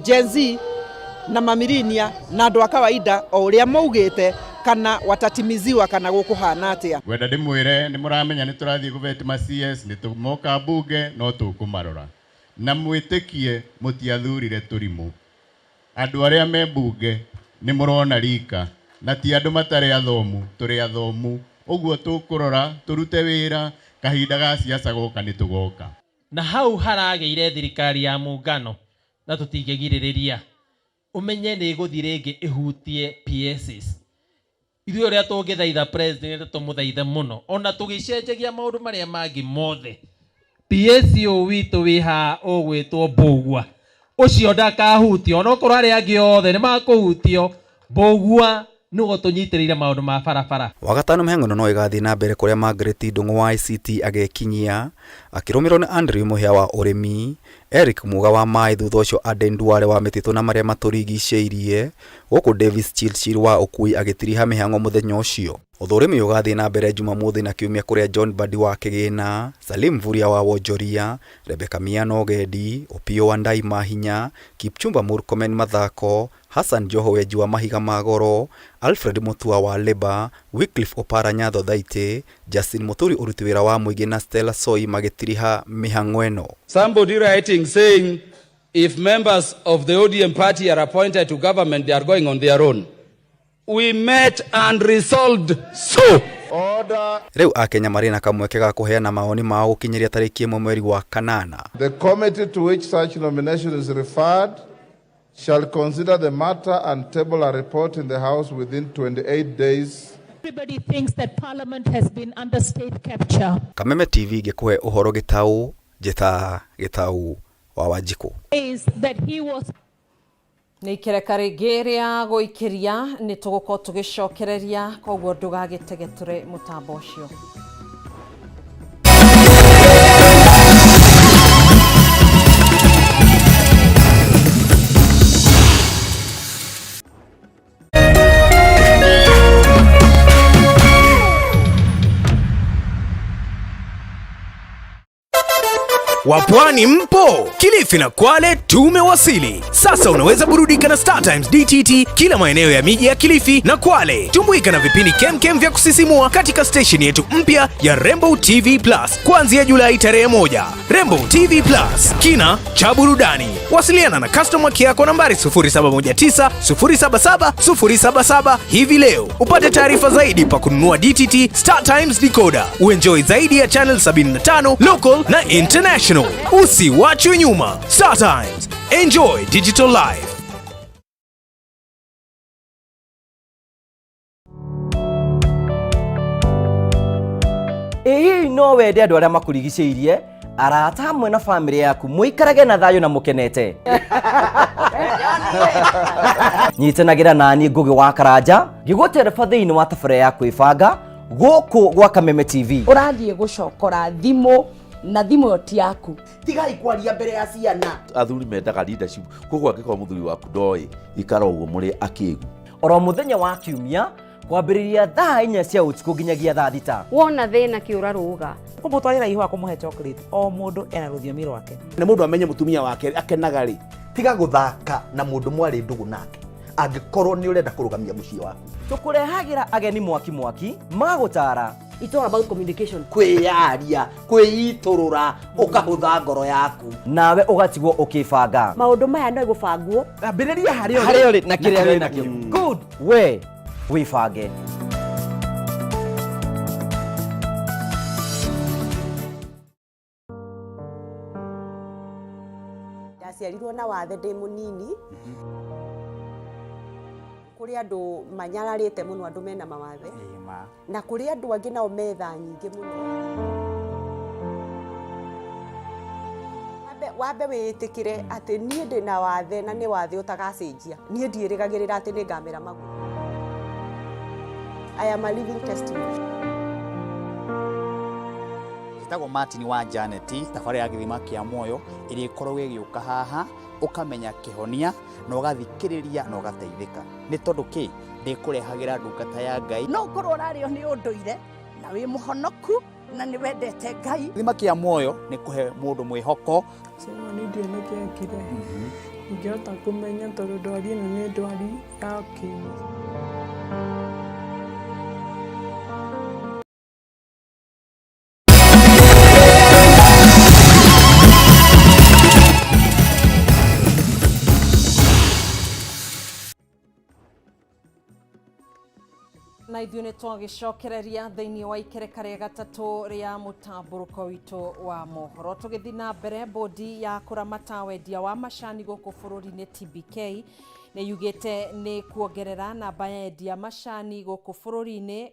Speaker 11: Gen Z na mamirinia na andũ a kawaida o ũrĩa maugĩte kana watatimiziwa kana gũkũhana atĩa.
Speaker 12: Ngwenda ndĩmwĩre nĩ mũramenya nĩ tũrathiĩ gũbeti ma CS, nĩ tũmoka mbunge no tũkũmarora. Na mwĩtĩkie mũtiathurire tũrimũ. Andũ arĩa me mbunge nĩ mũrona rika na ti andũ matarĩ athomu, tũrĩ athomu. Ũguo tũkũrora tũrute wĩra kahinda ga siasa goka nĩ tũgoka.
Speaker 21: Na hau haragĩire thirikari ya muungano na tũtingĩgirĩrĩria ũmenye nĩ ĩgũthiĩ rĩngĩ ĩhutie PSs. Ithuĩ ũrĩa tũngĩthaitha president tũmũthaithe mũno ona tũgĩcenjagia maũndũ marĩa mangĩ mothe. PS ũyũ witũ wĩ haha ũgwĩtwo Mbũgua ũcio ndakahutio onokorwo arĩa angĩ othe nĩ makũhutio, Mbũgua nĩwe ũtũnyitĩrĩire maũndũ ma barabara.
Speaker 8: Wagatano mĩhang'o ĩno no ĩgathiĩ na mbere kũrĩa Margaret Ndung'u wa ICT agekinyia akĩrũmĩrĩrwo nĩ Andrew Mũhĩa wa ũrĩmi, Eric Muga wa maĩ thutha ũcio Aden Duale wa mĩtitũ na marĩa matũrigicĩirie, gũkũ Davis Chirchir wa ũkui agĩtiriha mĩhang'o mũthenya ũcio. Ũthũrimi ũgathiĩ na mbere Jumamothi na kiumia kũrĩa John Mbadi wa Kĩgĩna, Salim Mvurya wa Wonjoria, Rebecca Miano Ũgendi, Opiyo Wandayi Mahinya, Kipchumba Murkomen Mathako, Hassan Joho wenji wa mahiga ma goro, Alfred Mutua wa Labour, Wycliffe Oparanya Thothaitĩ, Justin Muturi ũruti wĩra wa mũingĩ na Stella Soi magĩtiriha mĩhang'o ĩno.
Speaker 28: Somebody writing saying if members of the ODM party are appointed to government, they are going on their own. We met and resolved so.
Speaker 10: Order.
Speaker 8: Rĩu Akenya marĩ na kamweke ga kũheana mawoni mao gũkinyĩria tarĩki 1 mweri wa kanana.
Speaker 10: The committee to which such nomination is referred shall consider the matter and table a report in the House within 28 days.
Speaker 16: Everybody thinks that Parliament has been under state capture.
Speaker 8: Kameme TV ngĩkũhe ũhoro gĩtaũ, njĩta Gĩtaũ wa Wanjikũ.
Speaker 16: Is that he was
Speaker 1: Nĩ ikereka rĩngĩ rĩa gũikĩria nĩ tũgũkorwo tũgĩcokereria, koguo ndũgagĩtegetũre mũtambo ũcio.
Speaker 9: Wapwani mpo? Kilifi na Kwale tumewasili. Sasa unaweza burudika na Star Times DTT kila maeneo ya miji ya Kilifi na Kwale. Tumbuika na vipindi kemkem vya kusisimua katika station yetu mpya ya Rembo TV Plus kuanzia Julai tarehe 1. Rembo TV Plus, kina cha burudani. Wasiliana na customer care kwa nambari 0719 077 077 hivi leo upate taarifa zaidi pa kununua DTT Star Times decoder. Uenjoy zaidi ya channel 75 local na international. Usiwachwe nyuma. Star Times, enjoy digital life.
Speaker 13: Ĩĩ, no wende andũ arĩa makũrigicĩirie, arata hamwe na bamĩrĩ yaku mũikarage na thayũ na mũkenete. Nyitanagĩra nani Ngũgĩ wa Karanja ngĩgũtereba thĩinĩ wa tabarĩra ya kwĩbanga gũkũ gwa Kameme TV.
Speaker 14: Ũrathiĩ gũcokora thimũ na thimũ ĩyo ti yaku.
Speaker 17: Tigai kwaria mbere ya ciana.
Speaker 6: Athuri mendaga leadership, koguo angĩkorwo mũthuri waku ndoĩ, ikara ũguo mũrĩ akĩgu.
Speaker 13: Oro mũthenya wa kiumia kwambĩrĩria thaa 4 cia ũtukũ nginyagia thaa 6.
Speaker 18: Wona thĩna kĩũra rũga.
Speaker 25: Kũmũtwarĩra ihũa, kũmũhe chocolate, o mũndũ ena rũthiomi rwake.
Speaker 17: Na mũndũ amenye mũtumia wake akenaga rĩ. Tiga gũthaka na mũndũ mwarĩ ndũgũ nake angĩkorwo nĩ ũrenda kũrũgamia mũciĩ waku.
Speaker 13: Tũkũrehagĩra ageni mwaki mwaki magũtara.
Speaker 18: It's all about communication.
Speaker 17: Kwĩyaria, kwĩitũrũra, ũkahũtha ngoro yaku.
Speaker 13: Nawe ũgatigwo ũkĩbanga.
Speaker 18: Maũndũ maya no gũbangwo.
Speaker 17: Ambĩrĩria harĩa
Speaker 13: harĩa ũrĩ na kĩrĩa wĩ nakĩo. Good, we wĩbange.
Speaker 19: Ndaciarirwo na wathe ndĩ mũnini. Kũrĩ andũ manyararĩte mũno, andũ mena mawathe, na kũrĩ andũ angĩ nao metha nyingĩ mũno. Wambe wĩĩtĩkĩre atĩ niĩ ndĩ na wathe na nĩ wathe ũtagacenjia. Niĩ ndiĩrĩgagĩrĩra atĩ nĩ ngamera magũrũ. I am a living testimony.
Speaker 20: Njĩtagwo Martin wa Janet, thabarĩ ya gĩthima kĩa muoyo ĩrĩa ĩkoragwo ĩgĩũka haha, ũkamenya kĩhonia na ũgathikĩrĩria na ũgateithĩka. Nĩ tondũ kĩ ndĩkũrehagĩra ndungata ya Ngai.
Speaker 14: No ũkorwo ũrarĩo nĩ ũndũire na wĩ mũhonoku na nĩ wendete Ngai.
Speaker 20: Gĩthima kĩa muoyo nĩ kũhe mũndũ mwĩhoko.
Speaker 22: Ciama nĩ ndiũĩ nĩkĩ ekire, ingĩhota kũmenya tondũ ndwari ĩno nĩ ndwari ya ũkimwi.
Speaker 1: Na ithuĩ nĩ twagĩcokereria thĩinĩ wa ikereka rĩa gatatũ rĩa mũtambũrũko witũ wa mohoro. Tũgĩthiĩ na mbere, bodi ya kũramata wendia wa macani gũkũ bũrũri-inĩ TBK nĩ yugĩte nĩ kuongerera namba ya endia macani gũkũ bũrũri-inĩ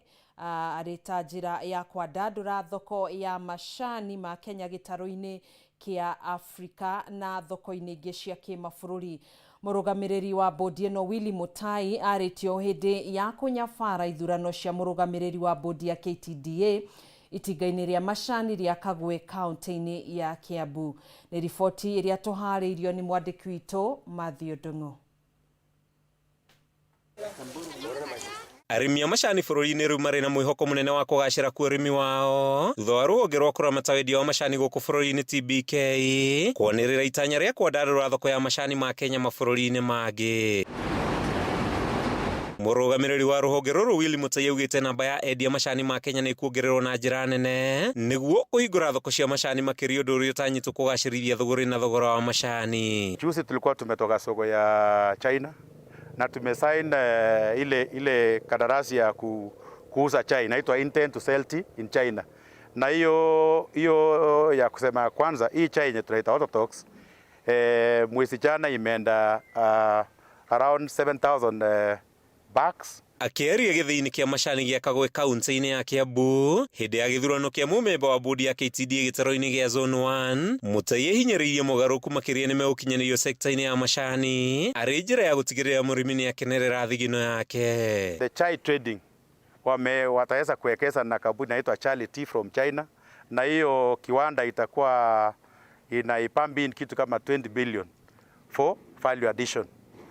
Speaker 1: arĩ ta njĩra ya kwandandũra thoko ya macani ma Kenya gĩtarũ-inĩ kĩa Afrika na thoko-inĩ ingĩ cia kĩmabũrũri. Mũrũgamĩrĩri wa bodi ĩno Willy Mutai arĩtio hĩndĩ ya kũnyabara ithurano cia mũrũgamĩrĩri wa bodi ya KTDA itinga-inĩ rĩa macani rĩa Kagwe kaunti-inĩ ya Kiambu. Nĩ riboti ĩrĩa tũharĩirio nĩ mwandĩki witũ Matthew Ndung'u.
Speaker 7: Arĩmi a macani bũrũri-inĩ rĩu marĩ na mwĩhoko mũnene wa kũgacĩra kwa ũrĩmi wao thutha wa rũhonge rwa kũramata wendia wa macani gũkũ bũrũri-inĩ TBK kwanĩrĩra itanya rĩa kwandandũra thoko ya macani ma Kenya mabũrũri-inĩ mangĩ. Mũrũgamĩrĩri wa rũhonge rũrũ Willy Mutai augĩte namba ya endia macani ma Kenya nĩ ĩkuongererwo na njĩra nene nĩguo kũhingũra thoko cia macani makĩria, ũndũ ũrĩa ũtanyĩtwo kũgacĩrithia thũgũrĩ na thogora wa macani.
Speaker 29: Juzi tulikuwa tumetoka soko ya China na tumesign ile kandarasi ya kuuza chai inaitwa intent to sell tea in China. Na hiyo ya kusema ya kwanza, hii chai yenye tunaita Autotox, mwezi jana imeenda around 7000 bags.
Speaker 2: Akĩaria gĩthĩi-inĩ kĩa macani gĩa Kagwe kaunti-inĩ ya Kiambu hĩndĩ ya gĩthurano kĩa mũmemba wa bodi ya KTDA gĩtarũ-inĩ gĩa Zone 1, Mutai ahinyĩrĩirie mogarũrũku makĩria nĩmegũkinyanĩrio sekta-inĩ ya macani arĩ njĩra ya gũtigĩrĩra mũrĩmi nĩakenerera thigino yake.
Speaker 29: The chai trading wataweza kuwekeza na kampuni inaitwa Charlie Tea from China, na hiyo kiwanda itakuwa inaipump in kitu kama 20 billion for value addition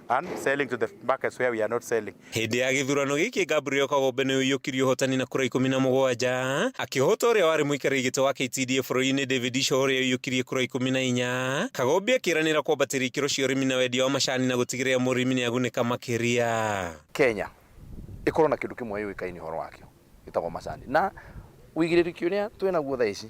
Speaker 29: and selling to the markets where we are not selling.
Speaker 2: Hĩndĩ ya gĩthurano gĩkĩ Gabriel Kagombe nĩ ũiyũkirie ũhotani na kura 17 akĩhota ũrĩa warĩ mũikarĩri gĩtĩ wa KTDA bũrũri-inĩ David Isho ũrĩa ũiyũkirie kura 14. Kagombe akĩranĩra kwambatĩria ikĩro cia ũrĩmi na wendia wa macani na gũtigĩrĩra mũrĩmi nĩagunĩka makĩria.
Speaker 3: Kenya ĩkorwo na kĩndũ kĩmwe yũĩkaine ũhoro wakĩo gĩtagwo macani, na ũigĩrĩrĩki ũrĩa twĩnaguo thaa ici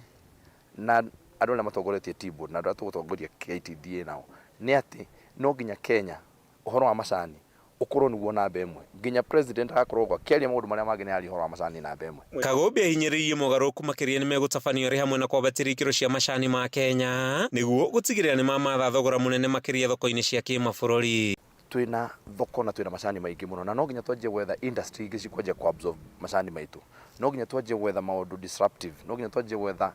Speaker 3: na andũ arĩa matongoretie Tea Board na andũ arĩa tũgũtongoria KTDA nao nĩ atĩ no nginya Kenya ũhoro wa macani ũkorwo nĩguo namba ĩmwe, nginya president agakorwo ũguo akĩaria maũndũ marĩa mangĩ nĩ aria ũhoro wa macani namba ĩmwe.
Speaker 2: Kagombe ahinyĩrĩirie mogarũrũku makĩria nĩmegũtabanio arĩ hamwe na kwambatĩria ikĩro cia macani ma Kenya nĩguo gũtigĩrĩra nĩmamatha thogora mũnene makĩria thoko-inĩ cia kĩmabũrũri.
Speaker 3: Twĩna thoko na twĩna macani maingĩ mũno, na no nginya twanjie gwetha industry ingĩ cikwanjia ku absorb macani maitũ, no nginya twanjie gwetha maũndũ disruptive, no nginya twanjie gwetha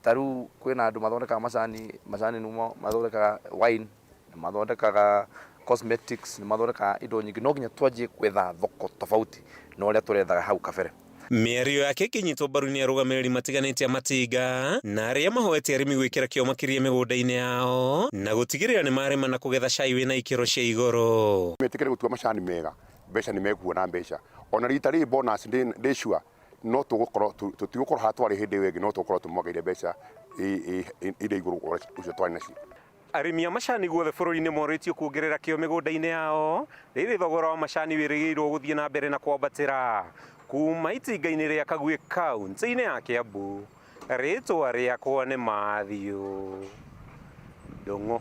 Speaker 3: ta rĩu kwĩna andũ mathondekaga macani, macani nĩmo mathondekaga wine, mathondekaga cosmetics, mathondekaga indo nyingĩ, no nginya twanjie gwetha thoko tofauti na ũrĩa tũrethaga hau kabere.
Speaker 2: Mĩario yake ĩkĩnyitwo mbaru nĩ arũgamĩrĩri matiganĩte a matinga na arĩa mahoete arĩmi gwĩkĩra kĩo makĩria mĩgũnda-inĩ yao na gũtigĩrĩra nĩmarĩma na kũgetha cai wĩna ikĩro cia igũrũ.
Speaker 4: Metĩkĩre gũtua macani mega, mbeca nĩ mekuona mbeca. Ona rita rĩrĩ bonus ndĩ sure no tũgũkorwo tũtigũkorwo haha twarĩ hĩndĩ ĩyo ĩngĩ, no tũgũkorwo tũmwagĩire mbeca irĩ igũrũ ũcio twarĩ nacio.
Speaker 2: Arĩmi a macani guothe bũrũri-inĩ morĩtio kuongerera kĩo mĩgũnda-inĩ yao rĩrĩ thogora wa macani wĩrĩgĩrĩirwo gũthiĩ na mbere na kwambatĩra. Kuma itinga-inĩ rĩa Kagwĩ kaunti-inĩ ya Kiambu, rĩtwa rĩakwa nĩ Matthew Ndung'u.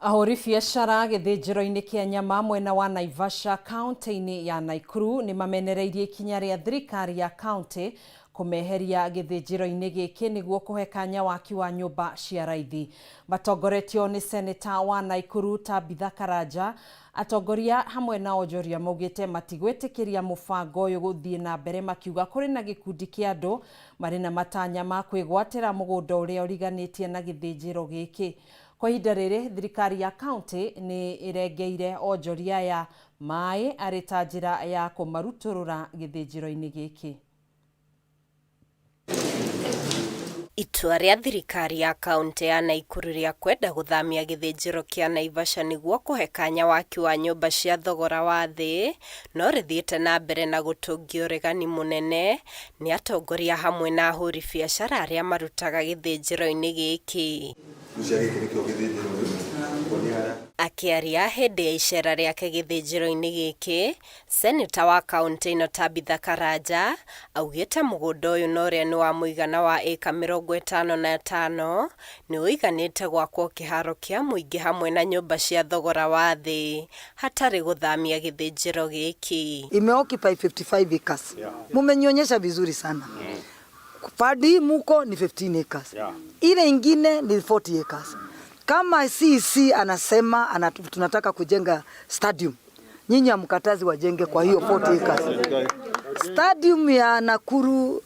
Speaker 1: Ahũri biacara gĩthĩnjĩro-inĩ kĩa nyama mwena wa Naivasha kaunti-inĩ ya Nakuru nĩmamenereirie ikinya rĩa thirikari ya kaunti kũmeheria gĩthĩnjĩro-inĩ gĩkĩ nĩguo kũhe kanya waki wa nyũmba cia raithi. Matongoretio nĩ seneta wa Nakuru Tabitha Karanja, atongoria hamwe na onjoria maugĩte matigwĩtĩkĩria mũbango ũyũ gũthiĩ na mbere, makiuga kũrĩ na gĩkundi kĩa andũ marĩ na matanya ma kwĩgwatĩra mũgũnda ũrĩa ũriganĩtie na gĩthĩnjĩro gĩkĩ. Kwa ihinda rĩrĩ thirikari ya kaunti nĩ ĩrengeire onjoria aya maĩ arĩ ta njĩra ya kũmarutũrũra gĩthĩnjĩro-inĩ gĩkĩ.
Speaker 5: Itua rĩa thirikari ya kaunti ya Nakuru rĩa kwenda gũthamia gĩthĩnjĩro kĩa Naivasha nĩguo kũhe kanya waki wa nyũmba cia thogora wa thĩ no rĩthiĩte na mbere na gũtũngia ũregani mũnene nĩ atongoria hamwe na ahũri biacara arĩa marutaga gĩthĩnjĩro-inĩ gĩkĩ. Akĩaria hĩndĩ ya icera rĩake gĩthĩnjĩro-inĩ gĩkĩ, seneta wa kaunti ĩno Tabitha Karanja augĩte mũgũnda ũyũ na ũrĩa nĩ wa mũigana wa ĩka 55 nĩ ũiganĩte gwakwo kĩharo kĩa mũingĩ hamwe na nyũmba cia thogora wa thĩ hatarĩ gũthamia gĩthĩnjĩro gĩkĩ.
Speaker 15: Imeoccupy 55 acres. Mumenionyesha vizuri sana. Padi muko ni 15 acres. Ile ingine ni 40 acres. Kama CEC anasema tunataka kujenga stadium, nyinyi hamkatazi wajenge kwa hiyo 40 acres. Stadium ya Nakuru,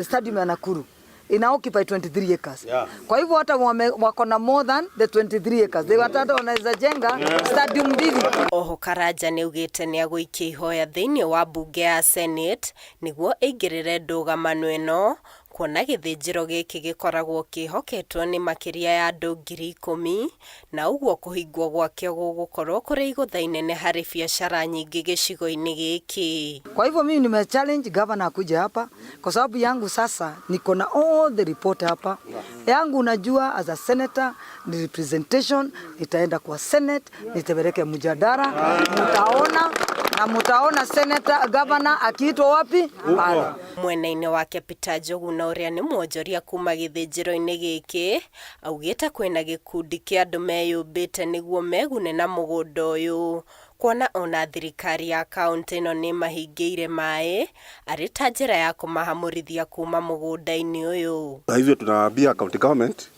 Speaker 15: stadium ya Nakuru ina occupy 23 acres. Kwa hivyo hata wako na more than the 23 acres. They hata wanaweza jenga stadium mbili.
Speaker 5: Oho Karanja nĩaugĩte nĩagũikia ihoya thĩinĩ wa mbunge ya Senate nĩguo ĩingĩrĩre ndũgamano ĩno kuona gĩthĩnjĩro gĩkĩ gĩkoragwo kĩhoketwo nĩ makĩria ya andũ 10,000 na ũguo kũhingwo gwakĩo gũgũkorwo kũrĩ igũtha inene harĩ biacara nyingĩ gĩcigo-inĩ gĩkĩ.
Speaker 15: Kwa hivyo mimi nime challenge governor akuje hapa kwa sababu yangu sasa niko na all the report hapa. Yangu unajua as a senator ni representation, itaenda kwa Senate, nitapeleke mjadala, mtaona na mutaona senator governor akiitwa wapi pale.
Speaker 5: Mwena-inĩ wake Peter Njuguna ũrĩa nĩ mwonjoria kuma gĩthĩnjĩro-inĩ gĩkĩ augĩte kwĩna gĩkundi kĩa andũ meyũmbĩte nĩguo megune na mũgũnda ũyũ kuona ona thirikari ya kaunti ĩno nĩ mahingĩire maĩ arĩ ta njĩra ya kũmahamũrithia kuma mũgũnda-inĩ ũyũ.
Speaker 23: Kwa hivyo tunaambia county government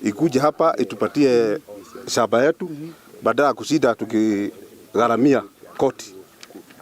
Speaker 23: ikuje hapa itupatie shamba yetu badala ya kushinda tukigharamia koti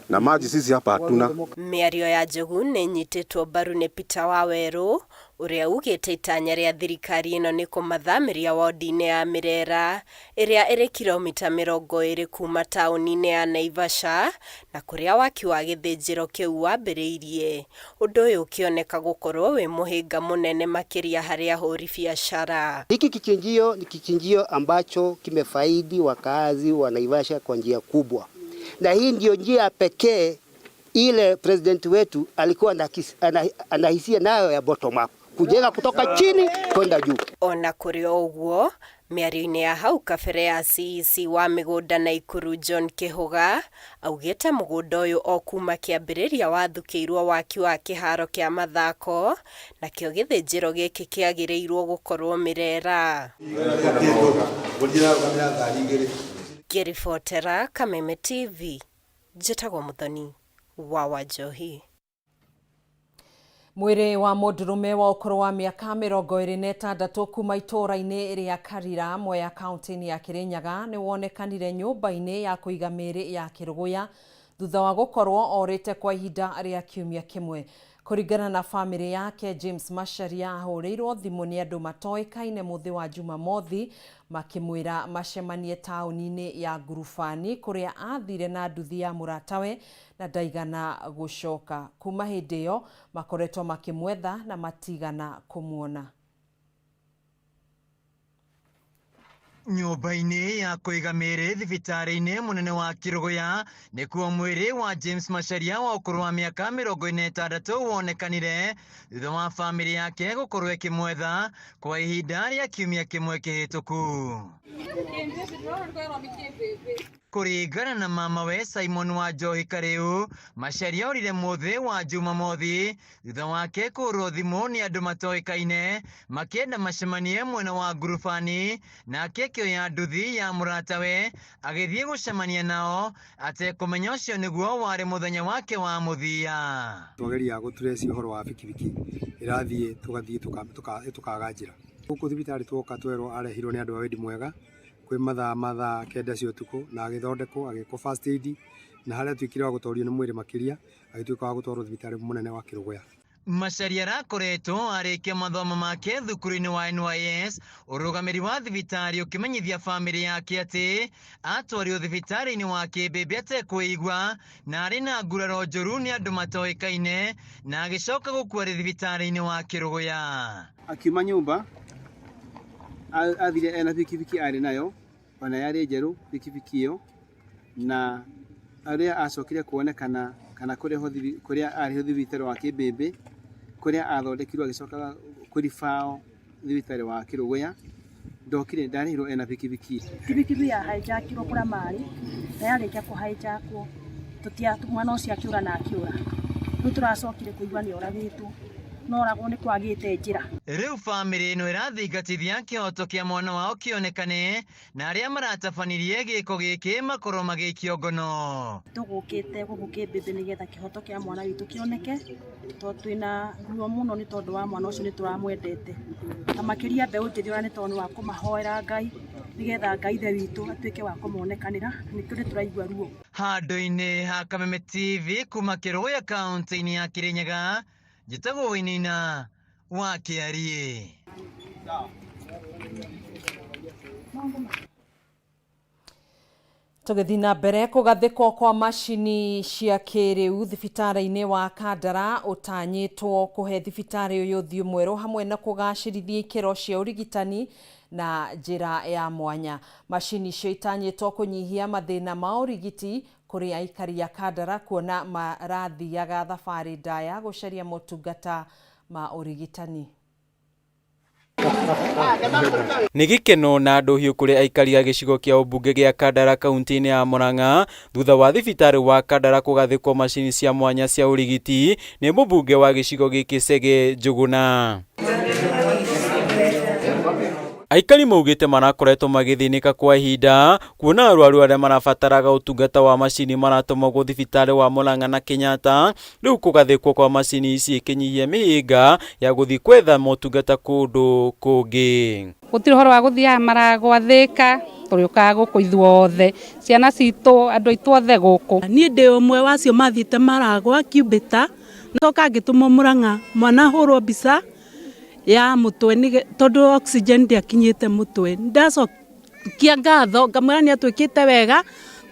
Speaker 23: na maji sisi hapa hatuna.
Speaker 5: Mĩario ya Njogu nĩ ĩnyitĩtwo mbaru nĩ Peter Wawerũ ũrĩa ugĩte itanya rĩa thirikari ĩno nĩ kũmathamĩria wodi-inĩ ya Mirera ĩrĩa ĩrĩ kilomita 20 kuma taũni-inĩ ya Naivasha na kũrĩa waki wa gĩthĩnjĩro kĩu wambĩrĩirie, ũndũ ũyũ ũkĩoneka gũkorwo wĩ mũhĩnga mũnene makĩria harĩ ahũri biacara.
Speaker 8: Hiki kichinjio ni kichinjio ambacho kimefaidi wakaazi wa Naivasha kwa njia kubwa, na hii ndio njia pekee ile president wetu alikuwa anahisia nayo ya bottom up, kujenga kutoka chini kwenda juu.
Speaker 5: Ona kũrĩ o ũguo, mĩario-inĩ ya hau kabere ya CEC wa mĩgũnda Naikuru John Kĩhũga augĩte mũgũnda ũyũ o kuma kĩambĩrĩria wathukĩirwo waki wa kĩharo kĩa mathako nakĩo gĩthĩnjĩro gĩkĩ kĩagĩrĩirwo gũkorwo Mĩrera. Ngĩribotera Kameme TV, njĩtagwo Mũthoni wa Wanjohi.
Speaker 1: Mwĩrĩ wa mũndũrũme wa ũkũrũ wa mĩaka 26 kuma itũũra-inĩ rĩa Karira, Mwea kaunti-inĩ ya Kirinyaga nĩ wonekanire nyũmba-inĩ ya kũiga mĩĩrĩ ya Kĩrũgũya thutha wa gũkorwo orĩte kwa ihinda rĩa kiumia kĩmwe. Kũringana na bamĩrĩ yake, James Macharia ahũrĩirwo thimũ nĩ andũ matoĩkaine mũthĩ wa Jumamothi makĩmwĩra macemanie taũni-inĩ ya Ngurubani kũrĩa athire na nduthi ya mũratawe na ndaigana gũcoka. Kuma hĩndĩ ĩyo makoretwo makĩmwetha na matigana kũmuona.
Speaker 29: Nyũmba-inĩ ya kũiga mĩĩrĩ thibitarĩ-inĩ mũnene wa Kĩrũgũya nĩkuo mwĩrĩ wa James Macharia wa ũkũrũ wa mĩaka 46 wonekanire thutha wa bamĩrĩ yake gũkorwo ĩkĩmwetha kwa ihinda rĩa kiumia kĩmwe kĩhĩtũku. Kũringana na mamawe Simon wa Njohi Karĩu, Macharia orire mũthĩ wa Jumamothi thutha wake kũhũrwo thimũ nĩ andũ matoĩkaine makĩenda macemanie mwena wa Ngurubani, nake akĩoya nduthi ya mũratawe agĩthiĩ gũcemania nao atekũmenya ũcio nĩguo warĩ mũthenya wake wa mũthia.
Speaker 10: Twageria gũtrace ũhoro wa bikibiki ĩrathiĩ tũgathiĩ tũkaga njĩra. Gũkũ thibitarĩ tuoka twerwo arehirwo nĩ andũ a wendi mwega kwĩ mathaa 9 cia ũtukũ na agĩthondekwo agĩkwo first aid na harĩa atuĩkire wa gũtorio nĩ mwĩrĩ makĩria agĩtuĩka wa gũtwarwo thibitarĩ mũnene wa Kĩrũgũya.
Speaker 29: Macharia arakoretwo arĩkia mathomo make thukuru-inĩ wa NYS, ũrũgamĩri wa thibitarĩ ũkĩmenyithia bamĩrĩ yake atĩ atwarirwo thibitarĩ-inĩ wa Kĩmbĩmbĩ atekwĩigua na arĩ na nguraro njũru nĩ andũ matoĩkaine na agĩcoka gũkua arĩ thibitarĩ-inĩ wa Kĩrũgũya.
Speaker 11: Akiuma nyũmba athire ena bikibiki arĩ nayo ona yarĩ njerũ bikibiki ĩyo, na arĩa acokire kuonekana kana kũrehwo kũrĩa arĩho thibitarĩ wa Kĩmbĩmbĩ kũrĩa athondekirwo agĩcoka kũribao thibitarĩ wa Kĩrũgũya, ndokire ndarĩhirwo ena bikibiki.
Speaker 12: Bikibiki ya hijackirwo kũrĩa marĩ na yarĩkia kũhijackwo tũtia mwana ũcio akĩũra na akĩũra, rĩu tũracokire kũigua nĩ oragĩtwo no oragwo nĩ kwagĩte njĩra.
Speaker 29: Rĩu bamĩrĩ ĩno ĩrathingatithia kĩhoto kĩa mwana wao kĩonekane na arĩa maratabanirie gĩko gĩkĩ makorwo magĩikio ngono.
Speaker 12: Tũgũkĩte gũkũ Kĩmbĩmbĩ nĩgetha kĩhoto kĩa mwana witũ kĩoneke, tondũ twĩna ruo mũno nĩ tondũ wa mwana ũcio nĩ tũramwendete, na makĩria mbeũ njĩthĩ ona nĩ tondũ nĩ wa kũmahoera Ngai nĩgetha Ngai ithe witũ atuĩke wa kũmonekanĩra, nĩkĩo nĩ tũraigua ruo.
Speaker 29: Handũ-inĩ ha Kameme TV kuma Kĩrũgũya kaunti-inĩ ya Kĩrĩnyaga, njĩtagwo Wainaina wa Kĩariĩ.
Speaker 1: Tũgĩthiĩ na mbere kũgathĩkwo kwa macini cia kĩrĩu thibitarĩ-inĩ wa Kandara ũtanyĩtwo kũhe thibitarĩ ũyũ ũthiũ mwerũ hamwe na kũgacĩrithia ikĩro cia ũrigitani na njĩra ya mwanya. Macini icio itanyĩtwo kũnyihia mathĩna ma ũrigiti kũrĩ aikari a Kandara kuona marathiaga thabarĩ ndaya gũcaria motungata ma ũrigitani.
Speaker 21: Nĩ gĩkeno na ndũhiũ kũrĩ aikari a gĩcigo kĩa ũmbunge gĩa Kandara kaunti-inĩ ya Murang'a thutha wa thibitarĩ wa Kandara kũgathĩkwo macini cia mwanya cia ũrigiti nĩ mũmbunge wa gĩcigo gĩkĩ Chege Njũgũna. Aikari maugĩte marakoretwo magĩthĩnĩka kwa ihinda kuona arwaru arĩa marabataraga ũtungata wa macini maratũmagwo thibitarĩ wa Murang'a na Kenyatta, rĩu kũgathĩkwo kwa macini ici ĩkĩnyihia mĩhĩnga ya gũthiĩ kwetha motungata kũndũ kũngĩ.
Speaker 24: Gũtirĩ ũhoro wa gũthiaga Maragwa, Thĩka,
Speaker 6: Tũrĩũkaga gũkũ ithuothe, ciana citũ, andũ aitũ othe gũkũ.
Speaker 9: Niĩ ndĩ ũmwe wacio mathiĩte Maragwa Cubita, coka ngĩtũmwo Murang'a mwana ahũrwo mbica ya mũtwe tondũ oxygen ndĩakinyĩte mũtwe. Ndacokia ngatho ngamwĩra nĩ atwĩkĩte wega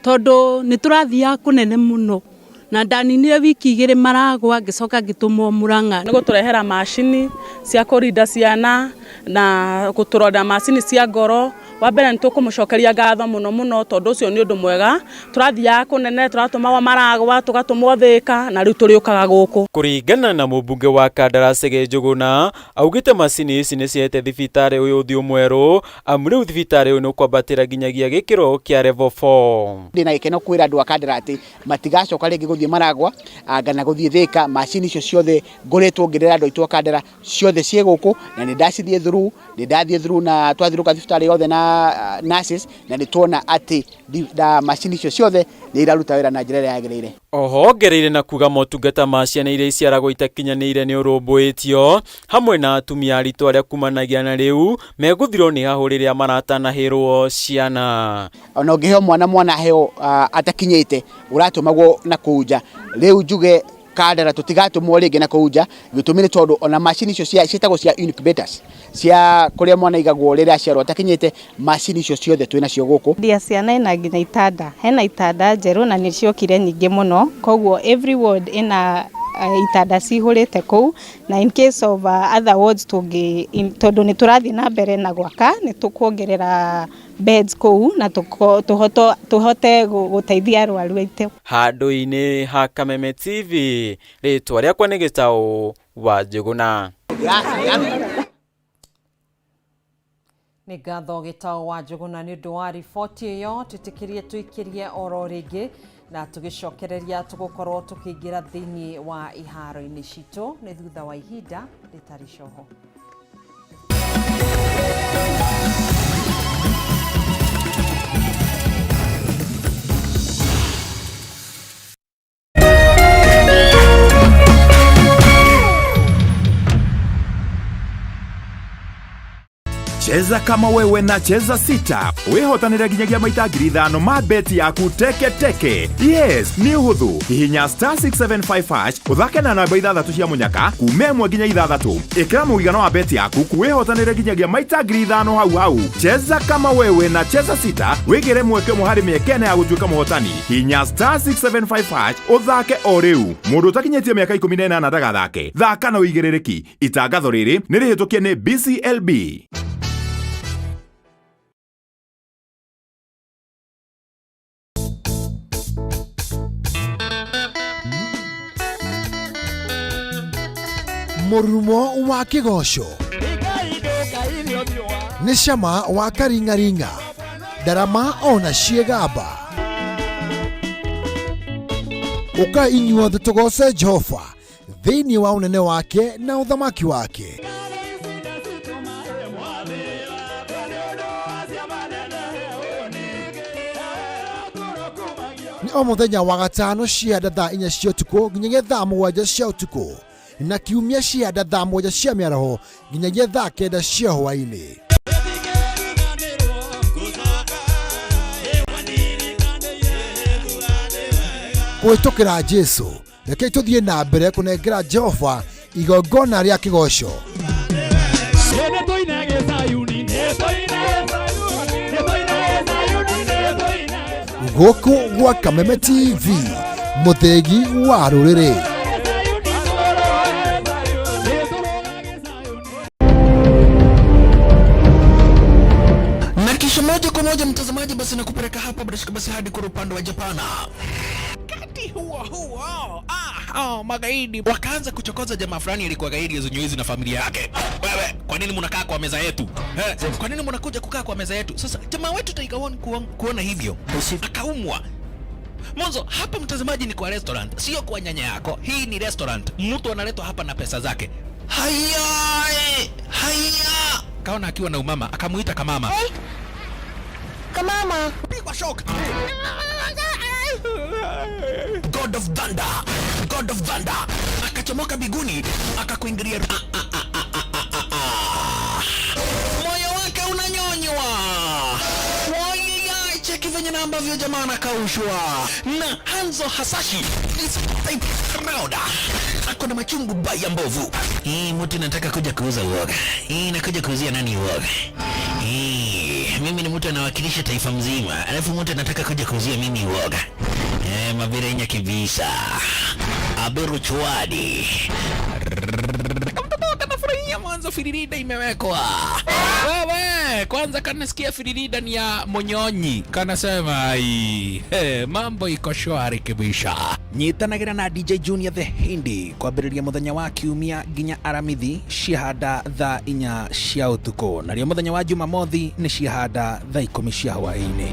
Speaker 9: tondũ nĩ tũrathiaga kũnene mũno, na ndaninire wiki 2 Maragwa ngĩcoka ngĩtũmwo Murang'a.
Speaker 16: Nĩ gũtũrehera macini cia kũrinda ciana na gũtũrora macini cia ngoro. Wa mbere nĩ tũkũmũcokeria ngatho mũno mũno tondũ ũcio nĩ ũndũ mwega. Tũrathiaga kũnene, tũratũmagwo Maragwa, tũgatũmwo Thĩka, na rĩu tũrĩũkaga gũkũ.
Speaker 21: Kũringana na mũmbunge wa Kandara Chege Njũgũna, augĩte macini ici nĩ cihete thibitarĩ ũyũ ũthiũ mwerũ, amu rĩu thibitarĩ ũyũ nĩ ũkwambatĩra nginyagia gĩkĩro kĩa level 4.
Speaker 20: Ndĩna gĩkeno kwĩra andũ a Kandara atĩ matigacoka rĩngĩ gũthiĩ Maragwa kana gũthiĩ Thĩka. Macini icio ciothe ngoretwo ngĩrera andũ aitũ a Kandara ciothe ciĩ gũkũ, na nĩ ndacithiĩ through, nĩ ndathiĩ through na twathiũrũrũka thibitarĩ yothe na nurses, na nĩ tuona atĩ macini icio ciothe nĩ iraruta wĩra na njĩra ĩrĩa yagĩrĩire.
Speaker 21: Oho ongereire na kuga motungata ma ciana iria iciaragwo itakinyanĩire nĩ ũrũmbũĩtio hamwe na atumia aritũ arĩa kumanagia na rĩu megũthirwo nĩ hahũ rĩrĩa maratanahĩrwo ciana.
Speaker 20: Ona ũngĩheo mwana aheo atakinyĩte ũratũmagwo na kũu nja. Rĩu njuge Kandara tũtigatũmwo rĩngĩ na kũu nja, gĩtũmi nĩ tondũ ona macini icio ciĩtagwo cia incubators cia kũrĩa mwana aigagwo rĩrĩa aciarwo atakinyĩte, macini icio ciothe twĩ nacio gũkũ.
Speaker 18: Ndia ciana ina nginya itanda, hena itanda njerũ na nĩ ciokire nyingĩ mũno, koguo every ward ina itanda cihũrĩte kũu, na in case of other wards tondũ nĩ tũrathiĩ na mbere na gwaka, nĩ tũkuongerera beds kũu na tũhote gũteithia arwaru aitũ.
Speaker 21: Handũ-inĩ ha Kameme TV, rĩtwa rĩakwa nĩ Gĩtaũ wa Njũgũna.
Speaker 1: Nĩ ngatho Gĩtaũ wa Njũgũna nĩ ũndũ wa riboti ĩyo. Twĩtĩkĩrie tũikĩrie oro rĩngĩ na tũgĩcokereria tũgũkorwo tũkĩingĩra thĩinĩ wa iharo-inĩ citũ nĩ thutha wa ihinda rĩtarĩ coho.
Speaker 24: Cheza kama wewe na Cheza 6 wihotanire nginyagia maita 5,000 ma beti yaku teke teke. Yes, nĩ ũhũthũ. Hihinya star 675 hash ũthake na namba 6 cia mũnyaka kuma 1 nginya 6. Ĩkĩra mũigana wa beti yaku wihotanire nginyagia maita 5,000 hau hau. Cheza kama wewe na Cheza 6 wĩgĩre mweke ũmwe harĩ mĩeke ĩna ya gũtuĩka mũhotani. Hihinya star 675 hash ũthake o rĩu. Mũndũ ũtakinyĩtie mĩaka 18 ndagathake. Thaka na ũigĩrĩrĩki. Itangatho rĩrĩ nĩ rĩhĩtũkie nĩ BCLB.
Speaker 25: Mũrurumo wa kĩgoco nĩ cama wa karingaringa, ndarama ona ciĩgamba. Ũkai inyuothe tũgoce Jehova thĩinĩ wa ũnene wake na ũthamaki wake. Nĩ o mũthenya wa gatano cia thaa 4 cia ũtukũ nginyagia thaa 7 cia ũtukũ, na kiumia cia thaa 7 cia mĩaraho nginyagia thaa 9 cia hwaĩ-inĩ. Kũhĩtũkĩra Jesũ, rekei tũthiĩ na mbere kũnengera Jehova igongona rĩa kĩgoco. Gũkũ gwa Kameme TV, mũthĩgi wa rũrĩrĩ.
Speaker 26: Na kisha moja kwa moja mtazamaji, basi nakupeleka hapa bila shaka basi hadi kwa upande wa Japana. Wakati huo huo, magaidi wakaanza kuchokoza jamaa fulani alikuwa gaidi ya Zunyuizi na familia yake. Wewe, kwa nini mnakaa kwa meza yetu? Kwa nini mnakuja kukaa kwa meza yetu? Sasa jamaa wetu Tiger One kuona hivyo akaumwa. Mwanzo hapa mtazamaji ni kwa restaurant, sio kwa nyanya yako. Hii ni restaurant. Mtu analetwa hapa na pesa zake. Haya, haya. Kaona akiwa na umama, akamuita kamama.
Speaker 27: Hey. Kamama.
Speaker 26: Pigwa shock. God of Thunder. God of Thunder. Akachomoka biguni, akakuingilia. Moyo wake unanyonywa. Woi. Cheki venye na ambavyo jamaa anakaushwa na Hanzo Hasashi is type round. Ako na machungu baya mbovu. Hii mtu nataka kuja kuuza uoga. Hii nakuja kuuzia nani uoga? Hii mimi ni mtu anawakilisha taifa mzima, alafu mtu anataka kuja kuuzia mimi uoga. Eh, mabirenya kibisa. Aberu Chwadi. Kamtoto kanafurahia mwanzo firirida imewekwa. Wewe kwanza kanasikia firirida ni ya Monyonyi, kanasema ai, hey, mambo iko shwari kibisha. Nyitanagira na DJ Junior the Hindi kwambĩrĩria mũthenya wa kiumia nginya aramithi ciahanda thaa inya cia ũtukũ, narĩo mũthenya wa jumamothi nĩ ciahanda thaa ikũmi cia hwaĩ-inĩ.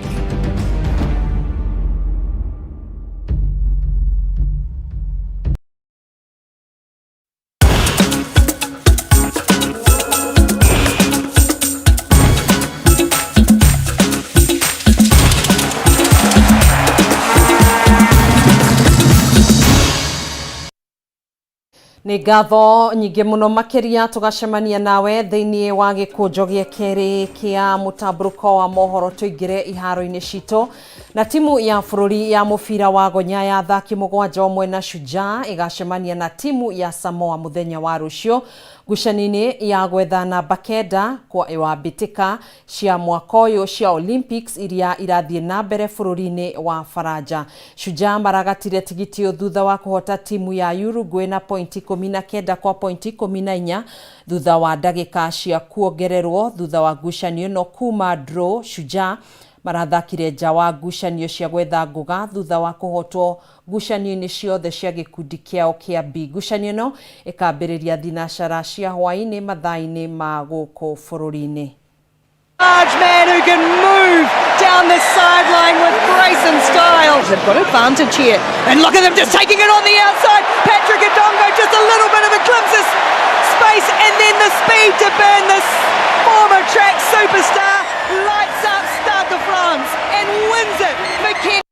Speaker 1: Nĩ ngatho nyingĩ mũno makĩria tũgacemania nawe thĩinĩ wa gĩkũnjo gĩa kerĩ kĩa mũtambũrũko wa mohoro tũingĩre iharo-inĩ citũ na timu ya bũrũri ya mũbira wa gonya ya athaki mũgwanja ũmwe na Shujaa ĩgacemania na timu ya Samoa mũthenya wa rũciũ ngucanio-inĩ ya gwetha namba kenda kwa wa mbĩtĩka cia mwaka ũyũ cia Olympics iria irathiĩ na mbere bũrũri-inĩ wa Faranja. Shujaa maragatire tigiti ũyũ thutha wa kũhota timu ya Uruguay na pointi 19 kwa pointi 14 thutha wa ndagĩka cia kuongererwo thutha wa ngucanio ĩno kuma draw. Shujaa marathakire nja wa ngucanio cia gwetha ngũga thutha wa kũhotwo ngucanio-inĩ ciothe cia gĩkundi kĩao kĩa B. Ngucanio ĩno ĩkambĩrĩria thinacara cia hwaĩ-inĩ mathaa-inĩ ma gũkũ bũrũri-inĩ.
Speaker 3: Large man who can move down the sideline with grace and style. They've got advantage here. And look at them just taking it on the outside. Patrick Adongo just a little bit of a glimpse of space and then the speed to burn this former track superstar. Lights up Stade de France and wins it. McKenna.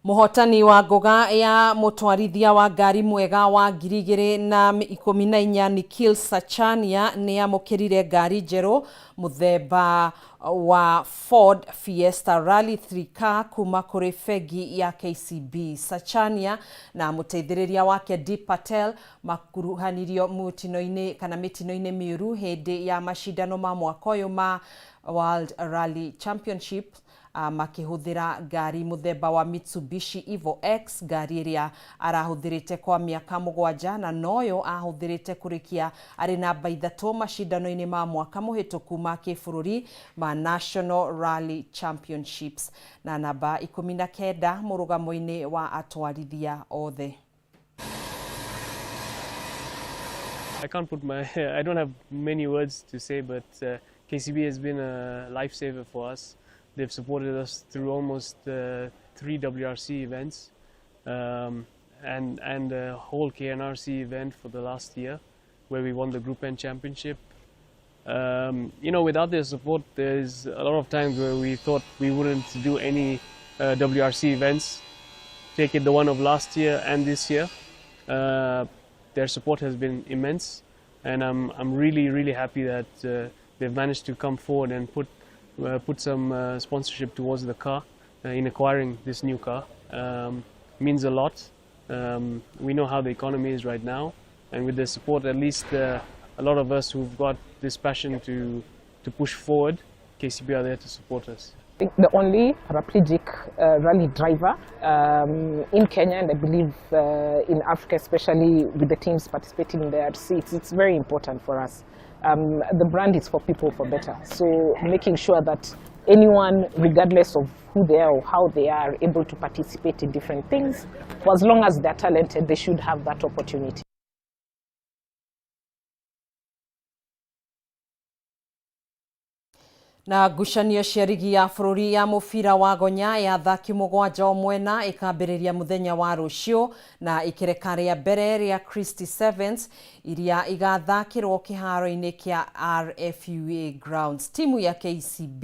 Speaker 1: Mũhotani wa ngũga ya mũtwarithia wa ngari mwega wa 2014 Nikhil Sachania nĩ amũkĩrire ngari njerũ mũthemba wa Ford Fiesta Rally 3 car kuma kũrĩ bengi ya KCB. Sachania na mũteithĩrĩria wake Deep Patel makuruhanirio mũtino-inĩ kana mĩtino-inĩ mĩũru hĩndĩ ya macindano ma mwaka ũyũ ma World Rally Championship makĩhũthĩra ngari mũthemba wa Mitsubishi Evo X, ngari ĩrĩa arahũthĩrĩte kwa mĩaka mũgwanja na noyo ahũthĩrĩte kũrĩkia arĩ namba ithatũ macindano-inĩ ma mwaka mũhĩtũku ma kĩbũrũri ma National Rally Championships na namba 19 mũrũgamo-inĩ wa atwarithia othe.
Speaker 4: I can't put my, I don't have many words to say, but KCB has been a lifesaver for us. They've supported us through almost 3 WRC events and a whole KNRC event for the last year, where we won the Group N Championship. Without their support, there's a lot of times where we thought we wouldn't do any WRC events. Take it the one of last year and this year. Their support has been immense, and I'm really, really happy that they've managed to come forward and put some sponsorship towards the car in acquiring this new car. Means a lot. We know how the economy is right now, and with their support, at least a lot of us who've got this passion to push forward, KCB are there to support us.
Speaker 7: The only paraplegic rally driver in Kenya, and I believe in Africa, especially with the teams participating in the RC, it's very important for us. The brand is for people for better. So making sure that anyone, regardless of who they are or how they are, able to participate in different things, for as long as they're talented, they should have that opportunity.
Speaker 1: Na ngucanio cia rigi ya bũrũri ya mũbira wa gonya ya athaki mũgwanja o mwena ĩkambĩrĩria mũthenya wa rũciũ na ikereka rĩa mbere rĩa Christie Sevens iria igathakĩrwo kĩharo-inĩ kĩa RFUA Grounds. Timu ya KCB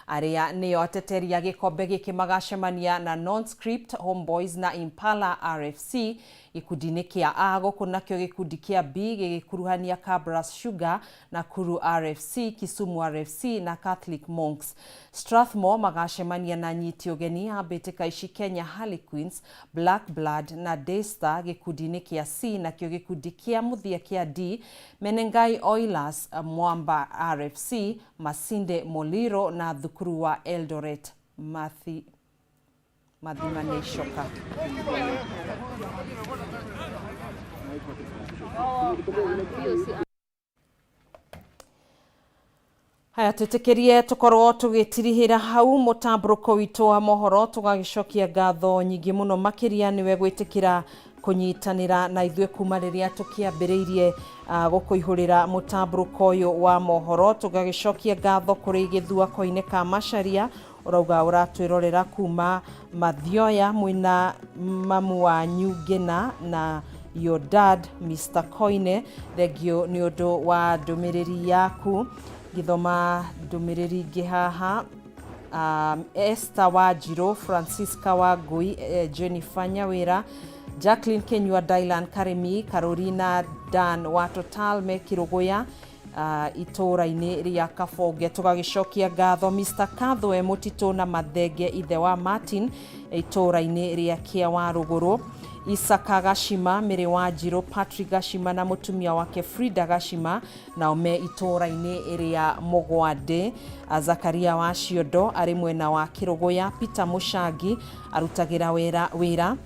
Speaker 1: arĩa nĩo ateteri a gĩkombe gĩkĩ magacemania na Nonscript Homeboys na Impala RFC Gĩkundi-inĩ kĩa A gũkũ nakĩo gĩkundi kĩa B gĩgĩkuruhania Kabras Sugar, Nakuru RFC, Kisumu RFC na Catholic Monks. Strathmore magacemania na nyiti ũgeni a mbĩtĩka ici Kenya Harlequins, Black Blood na Daystar gĩkundi-inĩ kĩa C, nakĩo gĩkundi kĩa mũthia kĩa D Menengai Oilers, Mwamba RFC, Masinde Moliro na thukuru wa Eldoret Mathi Mathimane Coka. Haya twĩtĩkĩrie tũkorwo tũgĩtirihĩra hau mũtambũrũko witũ wa mohoro, tũgagĩcokia ngatho nyingĩ mũno makĩria nĩwe gwĩtĩkĩra kũnyitanĩra na ithuĩ kuma rĩrĩa tũkĩambĩrĩirie gũkũihũrĩra mũtambũrũko ũyũ wa mohoro. Tũgagĩcokia ngatho kũrĩ Gĩthua Koine ka Macharia ũrauga ũratwĩrorera kuma Mathioya mwĩna mamu wanyu Ngĩna na your dad Mr Koine. Thengio nĩ ũndũ wa ndũmĩrĩri yaku. Ngĩthoma ndũmĩrĩri ingĩ haha, Esther Wanjirũ, Francisca Wangui, Jennifer Nyawĩra, Jacqueline Kenyua, Dylan Karimi, Carolina Dan wa Total me Kĩrũgũya itũũra-inĩ rĩa Kabonge. Tũgagĩcokia ngatho Mr Kathwe Mũtitũ na Mathenge ithe wa Martin itũũra-inĩ rĩa Kĩa wa Rũgũrũ, Isaka Gacima, Mĩrĩ Wanjirũ, Patrick Gacima na mũtumia wake Frida Gacima nao me itũũra-inĩ rĩa Mũgwandĩ, Zakaria wa Ciondo arĩ mwena wa Kĩrũgũya, Peter Mũcangi arutagĩra wĩra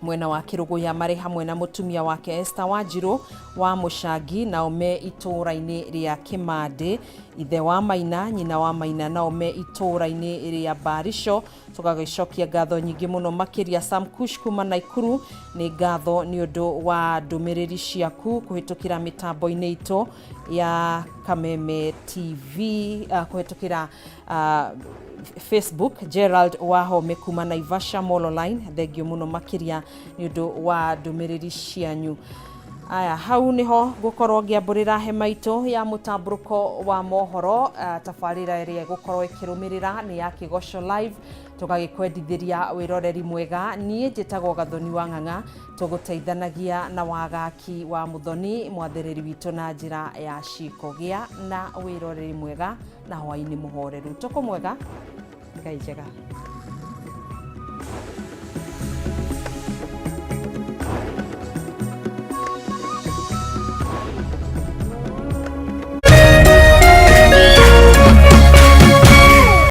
Speaker 1: mwena wa Kĩrũgũya marĩ hamwe na mũtumia wake Esther Wanjirũ wa Mũcangi nao me itũũra-inĩ rĩa Kĩmandĩ, ithe wa Maina, nyina wa Maina nao me itũũra-inĩ rĩa Barico. Tũgagĩcokia ngatho nyingĩ mũno makĩria Sam Kush kuma Naikuru, nĩ ngatho nĩ ũndũ wa ndũmĩrĩri ciaku kũhĩtũkĩra mĩtambo-inĩ itũ ya Kameme TV, kũhĩtũkĩra Facebook. Gerald Wahome kuma Naivasha Molo Line, thengio mũno makĩria nĩ ũndũ wa ndũmĩrĩri cianyu. Aya hau niho ngũkorwo ngĩambũrĩra hema itũ ya mũtambũrũko wa mohoro. Tabarĩra ĩrĩa ĩgũkorwo ĩkĩrũmĩrĩra nĩ ya Kĩgoco Live. Tũgagĩkwendithĩria wĩroreri mwega. Niĩ njĩtagwo Gathoni wa Ng'ang'a, tũgũteithanagia na Wagaki wa Mũthoni mwathĩrĩri witũ na njĩra ya ciko. Gĩa na wĩroreri mwega na hwaĩ-inĩ mũhoreru. Tũkũ mwega, Ngai njega.